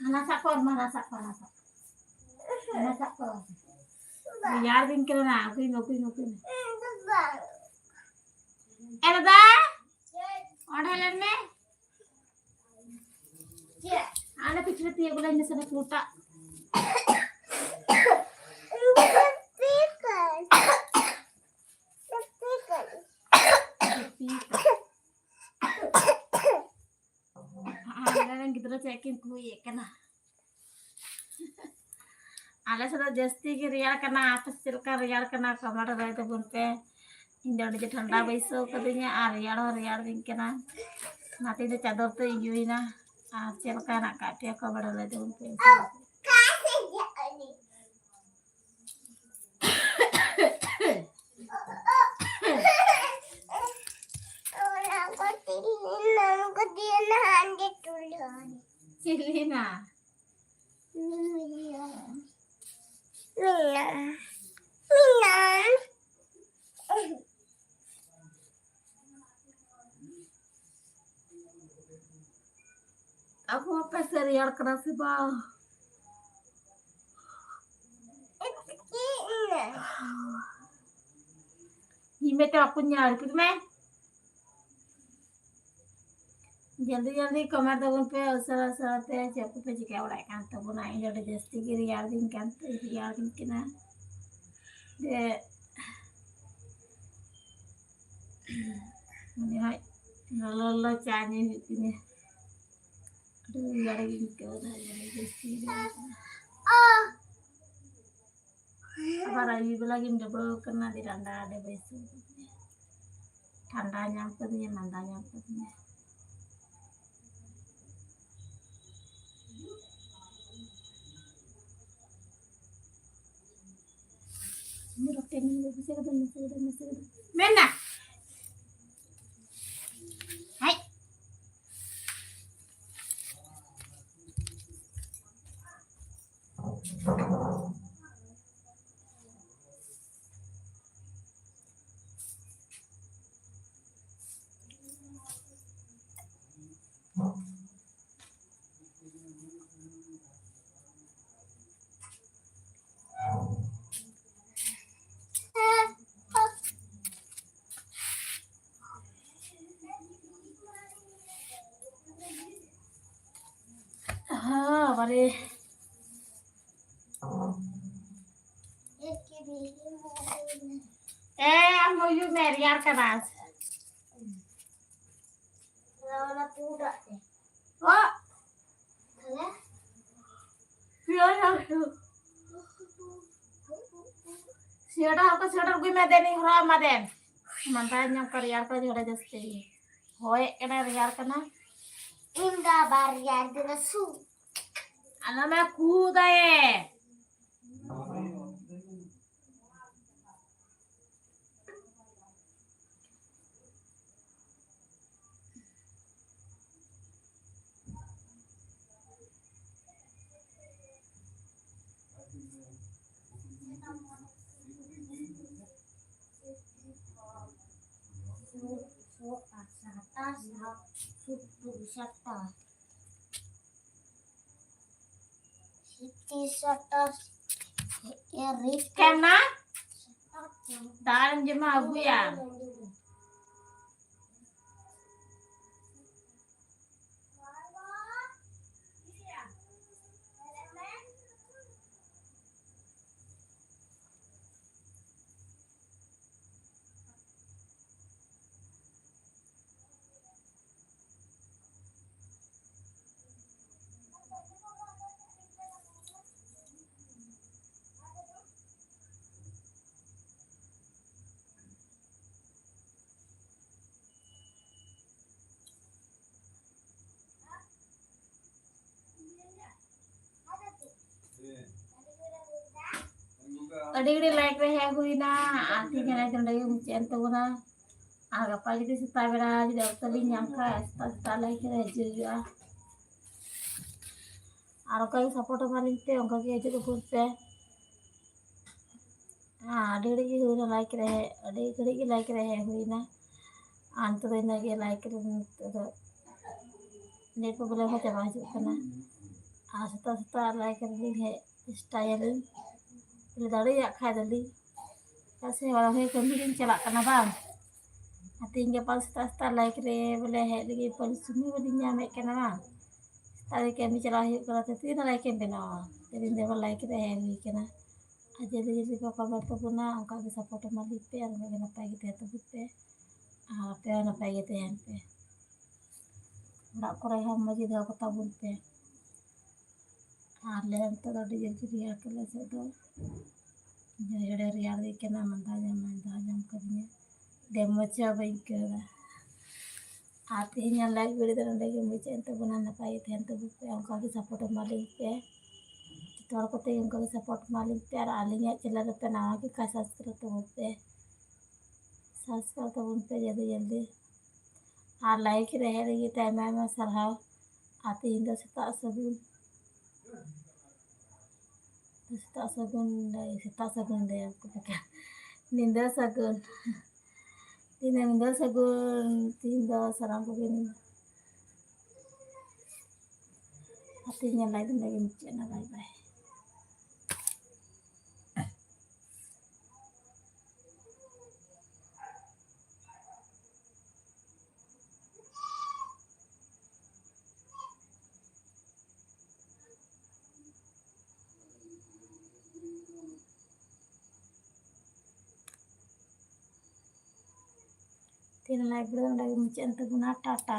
ᱦᱟᱱᱟ ᱥᱟᱵ ᱠᱚ, ᱦᱟᱱᱟ ᱥᱟᱵ ᱠᱚ, ᱦᱟᱱᱟ ᱥᱟᱵ ᱠᱚ᱾ ᱦᱟᱱᱟ ᱥᱟᱵ ᱠᱚ᱾ ᱨᱮᱭᱟᱲ ᱫᱤᱱ ᱠᱟᱱᱟ ᱱᱟ, ᱩᱠᱩᱭ ᱢᱮ, ᱩᱠᱩᱭ ᱢᱮ, ᱩᱠᱩᱭ ᱢᱮ᱾ ᱮ ᱫᱟᱫᱟ, ᱚᱸᱰᱮ ᱦᱮᱡ ᱞᱮᱱ ᱢᱮ᱾ ᱟᱞᱮ ᱯᱤᱪᱷᱞᱟᱹ ᱛᱤᱭᱳᱜ ᱵᱚᱞᱮ ᱤᱧ ᱥᱮᱱ ᱠᱩᱴᱟ᱾ ᱟᱞᱮ ᱨᱮᱱ ᱜᱤᱫᱽᱨᱟᱹ ᱪᱮᱫ ᱠᱤᱱ ᱠᱩᱭᱮᱫ ᱠᱟᱱᱟ᱾ ᱟᱞᱮ ᱥᱮᱫ ᱫᱚ ᱡᱟᱹᱥᱛᱤ ᱜᱮ ᱨᱮᱭᱟᱲ ᱠᱟᱱᱟ᱾ ᱟᱯᱮ ᱥᱮᱫ ᱪᱮᱫ ᱞᱮᱠᱟ ᱨᱮᱭᱟᱲ ᱠᱟᱱᱟ, comment ᱨᱮ ᱞᱟᱹᱭ ᱛᱟᱵᱚᱱ ᱯᱮ᱾ ᱤᱧ ᱫᱚ ᱟᱹᱰᱤ ᱡᱳᱨ ᱴᱷᱟᱱᱰᱟ ᱵᱟᱹᱭᱥᱟᱹᱣ ᱠᱟᱹᱫᱤᱧᱟ ᱟᱨ ᱨᱮᱭᱟᱲ ᱦᱚᱸ ᱨᱮᱭᱟᱲ ᱫᱤᱧ ᱠᱟᱱᱟ᱾ ᱚᱱᱟᱛᱮ ᱤᱧ ᱫᱚ ᱪᱟᱫᱚᱨ ᱛᱮ ᱤᱭᱟᱹᱭᱮᱱᱟ᱾ ᱟᱨ ᱪᱮᱫ ᱞᱮᱠᱟ ᱦᱮᱱᱟᱜ ᱠᱟᱜ ᱯᱮᱭᱟ, comment ᱨᱮ ᱞᱟᱹᱭ ᱛᱟᱵᱚᱱ ᱯᱮ᱾ ᱚᱱᱟ ᱠᱚ ᱛᱤᱱᱟᱹᱜ ᱠᱚ ᱫᱤᱭᱮ ᱱᱟᱦᱟᱜ ᱚᱸᱰᱮ ᱛᱩᱞᱟᱹᱣ᱾ ᱪᱤᱞᱤᱱᱟ? ᱢᱤᱱᱟ᱾ ᱢᱤᱱᱟ᱾ ᱢᱤᱱᱟ᱾ ᱟᱵᱚ ᱟᱯᱮ ᱥᱮᱫ ᱨᱮᱭᱟᱲ ᱠᱟᱱᱟ ᱥᱮ ᱵᱟᱝ? ᱤᱧ ᱢᱮᱛᱮ ᱵᱟᱠᱚ ᱧᱮᱞ ᱠᱮᱫ ᱢᱮ᱾ ᱡᱚᱞᱫᱤ ᱡᱚᱞᱫᱤ comment ᱛᱟᱵᱚᱱ ᱯᱮ, ᱩᱥᱟᱹᱨᱟ ᱩᱥᱟᱹᱨᱟ ᱛᱮ ᱪᱮᱫ ᱠᱚᱯᱮ ᱪᱤᱠᱟᱹ ᱵᱟᱲᱟᱭᱮᱫ ᱠᱟᱱ ᱛᱟᱵᱚᱱᱟ᱾ ᱤᱧ ᱫᱚ ᱟᱹᱰᱤ ᱡᱟᱹᱥᱛᱤ ᱜᱮ ᱨᱮᱭᱟᱲ ᱫᱤᱧ ᱠᱟᱱ ᱛᱮ, ᱨᱮᱭᱟᱲ ᱫᱤᱧ ᱠᱟᱱᱟ᱾ ᱡᱮ ᱢᱚᱱᱮ ᱦᱚᱭ ᱞᱚᱞᱚ ᱞᱚᱞᱚ ᱪᱟ ᱧᱩ ᱦᱩᱭᱩᱜ ᱛᱤᱧᱟᱹ᱾ ᱟᱹᱰᱤ ᱨᱮᱭᱟᱲ ᱜᱤᱧ ᱟᱹᱭᱠᱟᱹᱣ ᱮᱫᱟ, ᱟᱹᱰᱤ ᱡᱟᱹᱥᱛᱤ ᱨᱮᱭᱟᱲ ᱠᱟᱱᱟ᱾ ᱟᱵᱟᱨ ᱟᱹᱭᱩᱵ ᱵᱮᱞᱟ ᱜᱤᱧ ᱰᱟᱹᱵᱽᱨᱟᱹᱣ ᱠᱟᱱᱟ, ᱟᱹᱰᱤ ᱴᱷᱟᱱᱰᱟ, ᱟᱹᱰᱤ ᱵᱟᱹᱭᱥᱟᱹᱣ ᱠᱟᱫᱤᱧᱟ᱾ ᱴᱷᱟᱱᱰᱟ ᱧᱟᱢ ᱠᱟᱫᱤᱧᱟ, ᱢᱟᱸᱫᱟ ᱧᱟᱢ ᱠᱟᱫᱤᱧᱟ᱾ ᱢᱮᱱᱟ᱾ ᱦᱟᱭ᱾ ᱟᱨᱮ᱾ ᱮ, ᱟᱢ ᱦᱚᱸ ᱦᱤᱡᱩᱜ ᱢᱮ, ᱨᱮᱭᱟᱲ ᱠᱟᱱᱟ᱾ ᱚᱱᱟ ᱯᱩᱸᱰᱟᱜ ᱛᱮ᱾ ᱚ᱾ ᱛᱟᱦᱞᱮ? ᱨᱮᱭᱟᱲ ᱠᱟᱱᱟ᱾ ᱥᱳᱭᱮᱴᱟᱨ ᱦᱚᱸ ᱛᱚ ᱥᱳᱭᱮᱴᱟᱨ ᱟᱹᱜᱩᱭ ᱢᱮ, ᱫᱮᱱᱤᱧ ᱦᱚᱨᱚᱜ ᱟᱢᱟ ᱫᱮᱱ᱾ ᱢᱟᱸᱫᱟ ᱧᱟᱢ ᱠᱟᱱᱟ, ᱨᱮᱭᱟᱲ ᱠᱟᱱᱟ, ᱡᱷᱚᱲᱟ ᱡᱟᱹᱥᱛᱤ᱾ ᱦᱚᱭᱮᱜ ᱠᱟᱱᱟ, ᱨᱮᱭᱟᱲ ᱠᱟᱱᱟ᱾ ᱤᱧ ᱫᱚ ᱟᱵᱟᱨ ᱨᱮᱭᱟᱲ ᱠᱟᱱᱟ ᱥᱩ᱾ ᱟᱞᱚᱢᱮ ᱠᱷᱩ ᱫᱟᱭᱮ᱾ ᱠᱟᱱᱟ? ᱫᱟᱜ ᱮᱢ ᱡᱚᱢᱟ, ᱟᱹᱜᱩᱭᱟ᱾ ᱟᱹᱰᱤ ᱜᱷᱟᱹᱲᱤᱡ ᱞᱟᱭᱤᱵᱷ ᱨᱮ ᱦᱮᱡ ᱦᱩᱭᱱᱟ, ᱟᱨ ᱛᱮᱦᱮᱧ ᱞᱟᱭᱤᱵᱷ ᱱᱚᱸᱰᱮ ᱜᱮ ᱢᱩᱪᱟᱹᱫ ᱮᱱ ᱛᱟᱵᱚᱱᱟ᱾ ᱟᱨ ᱜᱟᱯᱟ ᱡᱩᱫᱤ ᱥᱮᱛᱟᱜ ᱵᱮᱲᱟ ᱡᱩᱫᱤ ᱚᱠᱛᱚ ᱞᱤᱧ ᱧᱟᱢ ᱠᱷᱟᱡ, ᱥᱮᱛᱟᱜ ᱥᱮᱛᱟᱜ ᱞᱟᱭᱤᱵᱷ ᱨᱮ ᱦᱤᱡᱩᱜ ᱦᱩᱭᱩᱜᱼᱟ᱾ ᱟᱨ ᱚᱱᱠᱟ ᱜᱮ ᱥᱟᱯᱳᱨᱴ ᱮᱢᱟᱞᱤᱧ ᱯᱮ, ᱚᱱᱠᱟ ᱜᱮ ᱦᱤᱡᱩᱜ ᱛᱟᱵᱚᱱ ᱯᱮ᱾ ᱟᱹᱰᱤ ᱜᱷᱟᱹᱲᱤᱡ ᱜᱮ ᱦᱩᱭᱱᱟ ᱞᱟᱭᱤᱵᱷ ᱨᱮ, ᱟᱹᱰᱤ ᱜᱷᱟᱹᱲᱤᱡ ᱜᱮ ᱞᱟᱭᱤᱵᱷ ᱨᱮ ᱦᱮᱡ ᱦᱩᱭᱱᱟ᱾ ᱟᱨ ᱱᱤᱛᱚᱜ ᱫᱚ ᱤᱱᱟᱹᱜ ᱜᱮ ᱞᱟᱭᱤᱵᱷ ᱨᱮ, ᱱᱤᱛᱚᱜ ᱫᱚ ᱱᱮᱴ ᱯᱨᱚᱵᱞᱮᱢ ᱦᱚᱸ ᱪᱟᱵᱟ ᱦᱤᱡᱩᱜ ᱠᱟᱱᱟ᱾ ᱟᱨ ᱥᱮᱛᱟᱜ ᱥᱮᱛᱟᱜ ᱞᱟᱭᱤᱵᱷ ᱨᱮᱞᱤᱧ ᱦᱮᱡ ᱪᱮᱥᱴᱟᱭᱟᱞᱤᱧ, ᱡᱩᱫᱤ ᱫᱟᱲᱮᱭᱟᱜ ᱠᱷᱟᱡ ᱫᱚᱞᱤᱧ᱾ ᱪᱮᱫᱟᱜ ᱥᱮ ᱦᱚᱲ ᱦᱚᱸ ᱠᱟᱹᱢᱤ ᱞᱤᱧ ᱪᱟᱞᱟᱜ ᱠᱟᱱᱟ ᱵᱟᱝ? ᱟᱨ ᱛᱮᱦᱮᱧ ᱜᱟᱯᱟ ᱥᱮᱛᱟᱜ ᱥᱮᱛᱟᱜ ᱞᱟᱭᱤᱵᱷ ᱨᱮ ᱵᱚᱞᱮ ᱦᱮᱡ ᱞᱟᱹᱜᱤᱫ ᱯᱟᱹᱞᱤ ᱥᱚᱢᱚᱭ ᱵᱟᱹᱞᱤᱧ ᱧᱟᱢᱮᱫ ᱠᱟᱱᱟ ᱵᱟᱝ? ᱛᱟᱦᱞᱮ ᱠᱟᱹᱢᱤ ᱪᱟᱞᱟᱣ ᱦᱩᱭᱩᱜ ᱠᱟᱱᱟ, ᱛᱚ ᱛᱤᱱᱟᱹᱜ ᱞᱟᱭᱤᱠ ᱮᱢ ᱵᱮᱱᱟᱣᱟ? ᱛᱮᱦᱮᱧ ᱫᱚ ᱞᱟᱭᱤᱠ ᱨᱮ ᱦᱮᱡ ᱦᱩᱭ ᱠᱟᱱᱟ᱾ ᱟᱨ ᱡᱚᱞᱫᱤ ᱡᱚᱞᱫᱤ ᱯᱮ ᱠᱚᱢᱮᱱᱴ ᱛᱟᱵᱚᱱᱟ, ᱚᱱᱠᱟ ᱜᱮ ᱥᱟᱯᱳᱨᱴ ᱮᱢᱟ ᱞᱤᱧ ᱯᱮ, ᱟᱨ ᱚᱱᱠᱟ ᱜᱮ ᱱᱟᱯᱟᱭ ᱜᱮ ᱛᱟᱦᱮᱸ ᱛᱟᱵᱚᱱ ᱯᱮ᱾ ᱟᱨ ᱟᱯᱮ ᱦᱚᱸ ᱱᱟᱯᱟᱭ ᱜᱮ ᱛᱟᱦᱮᱱ ᱯᱮ᱾ ᱚᱲᱟᱜ ᱠᱚᱨᱮ ᱦᱚᱸ ᱢᱚᱡᱽ ᱜᱮ ᱫᱚᱦᱚ ᱠᱚᱛᱟ ᱵᱚᱱ ᱯᱮ᱾ ᱟᱨ ᱟᱞᱮ ᱚᱱᱛᱮ ᱫᱚ ᱟᱹᱰᱤ ᱡᱳᱨ ᱜᱮ ᱨᱮᱭᱟᱲ ᱠᱟᱱᱟ ᱱᱤᱛᱚᱜ ᱫᱚ᱾ ᱡᱳᱨ ᱡᱳᱨᱮ ᱨᱮᱭᱟᱲ ᱜᱮ ᱠᱟᱱᱟ, ᱢᱟᱸᱫᱟ ᱧᱟᱢ, ᱢᱟᱸᱫᱟ ᱧᱟᱢ ᱠᱟᱫᱤᱧᱟ᱾ ᱟᱹᱰᱤ ᱢᱚᱡᱽ ᱦᱚᱸ ᱵᱟᱹᱧ ᱟᱹᱭᱠᱟᱹᱣ ᱮᱫᱟ᱾ ᱟᱨ ᱛᱮᱦᱮᱧᱟᱜ ᱞᱟᱭᱤᱵᱷ ᱵᱷᱤᱰᱤᱭᱳ ᱫᱚ ᱱᱚᱸᱰᱮ ᱜᱮ ᱢᱩᱪᱟᱹᱫ ᱮᱱ ᱛᱟᱵᱚᱱᱟ᱾ ᱱᱟᱯᱟᱭ ᱜᱮ ᱛᱟᱦᱮᱱ ᱛᱟᱵᱚᱱ ᱯᱮ, ᱚᱱᱠᱟ ᱜᱮ ᱥᱟᱯᱳᱨᱴ ᱮᱢᱟ ᱞᱤᱧ ᱯᱮ᱾ ᱡᱚᱛᱚ ᱦᱚᱲ ᱠᱚᱛᱮ ᱜᱮ ᱚᱱᱠᱟ ᱜᱮ ᱥᱟᱯᱳᱨᱴ ᱮᱢᱟ ᱞᱤᱧ ᱯᱮ᱾ ᱟᱨ ᱟᱹᱞᱤᱧᱟᱜ ᱪᱮᱱᱮᱞ ᱨᱮᱯᱮ ᱱᱟᱣᱟ ᱜᱮ ᱠᱷᱟᱱ ᱥᱟᱵᱥᱠᱨᱟᱭᱤᱵᱽ ᱛᱟᱵᱚᱱ ᱯᱮ, ᱥᱟᱵᱥᱠᱨᱟᱭᱤᱵᱽ ᱛᱟᱵᱚᱱ ᱯᱮ ᱡᱚᱞᱫᱤ ᱡᱚᱞᱫᱤ᱾ ᱟᱨ ᱞᱟᱭᱤᱠ ᱨᱮ ᱦᱮᱡ ᱞᱟᱹᱜᱤᱫ ᱛᱮ ᱟᱭᱢᱟ ᱟᱭᱢᱟ ᱥᱟᱨᱦᱟᱣ᱾ ᱟᱨ ᱛᱮᱦᱮᱧ ᱫᱚ ᱥᱮᱛᱟᱜ ᱥᱟᱹᱜᱩᱱ, ᱥᱮᱛᱟᱜ ᱥᱟᱹᱜᱩᱱ, ᱥᱮᱛᱟᱜ ᱥᱟᱹᱜᱩᱱ ᱞᱟᱹᱭᱟ ᱠᱚ ᱞᱮᱠᱟ, ᱧᱤᱫᱟᱹ ᱥᱟᱹᱜᱩᱱ᱾ ᱛᱮᱦᱮᱧ ᱫᱚ ᱧᱤᱫᱟᱹ ᱥᱟᱹᱜᱩᱱ, ᱛᱮᱦᱮᱧ ᱫᱚ ᱥᱟᱱᱟᱢ ᱠᱚᱜᱮ ᱧᱤᱫᱟᱹ᱾ ᱟᱨ ᱛᱮᱦᱮᱧᱟᱜ ᱞᱟᱭᱤᱵᱷ ᱫᱚ ᱱᱚᱰᱮ ᱜᱮ ᱢᱩᱪᱟᱹᱫ ᱮᱱᱟ᱾ ᱵᱟᱭ ᱵᱟᱭ᱾ ᱛᱮᱦᱮᱧ ᱞᱟᱭᱤᱵᱷ ᱫᱚ ᱱᱚᱰᱮ ᱜᱮ ᱢᱩᱪᱟᱹᱫ ᱮᱱ ᱛᱟᱵᱚᱱᱟ᱾ ᱴᱟᱴᱟ᱾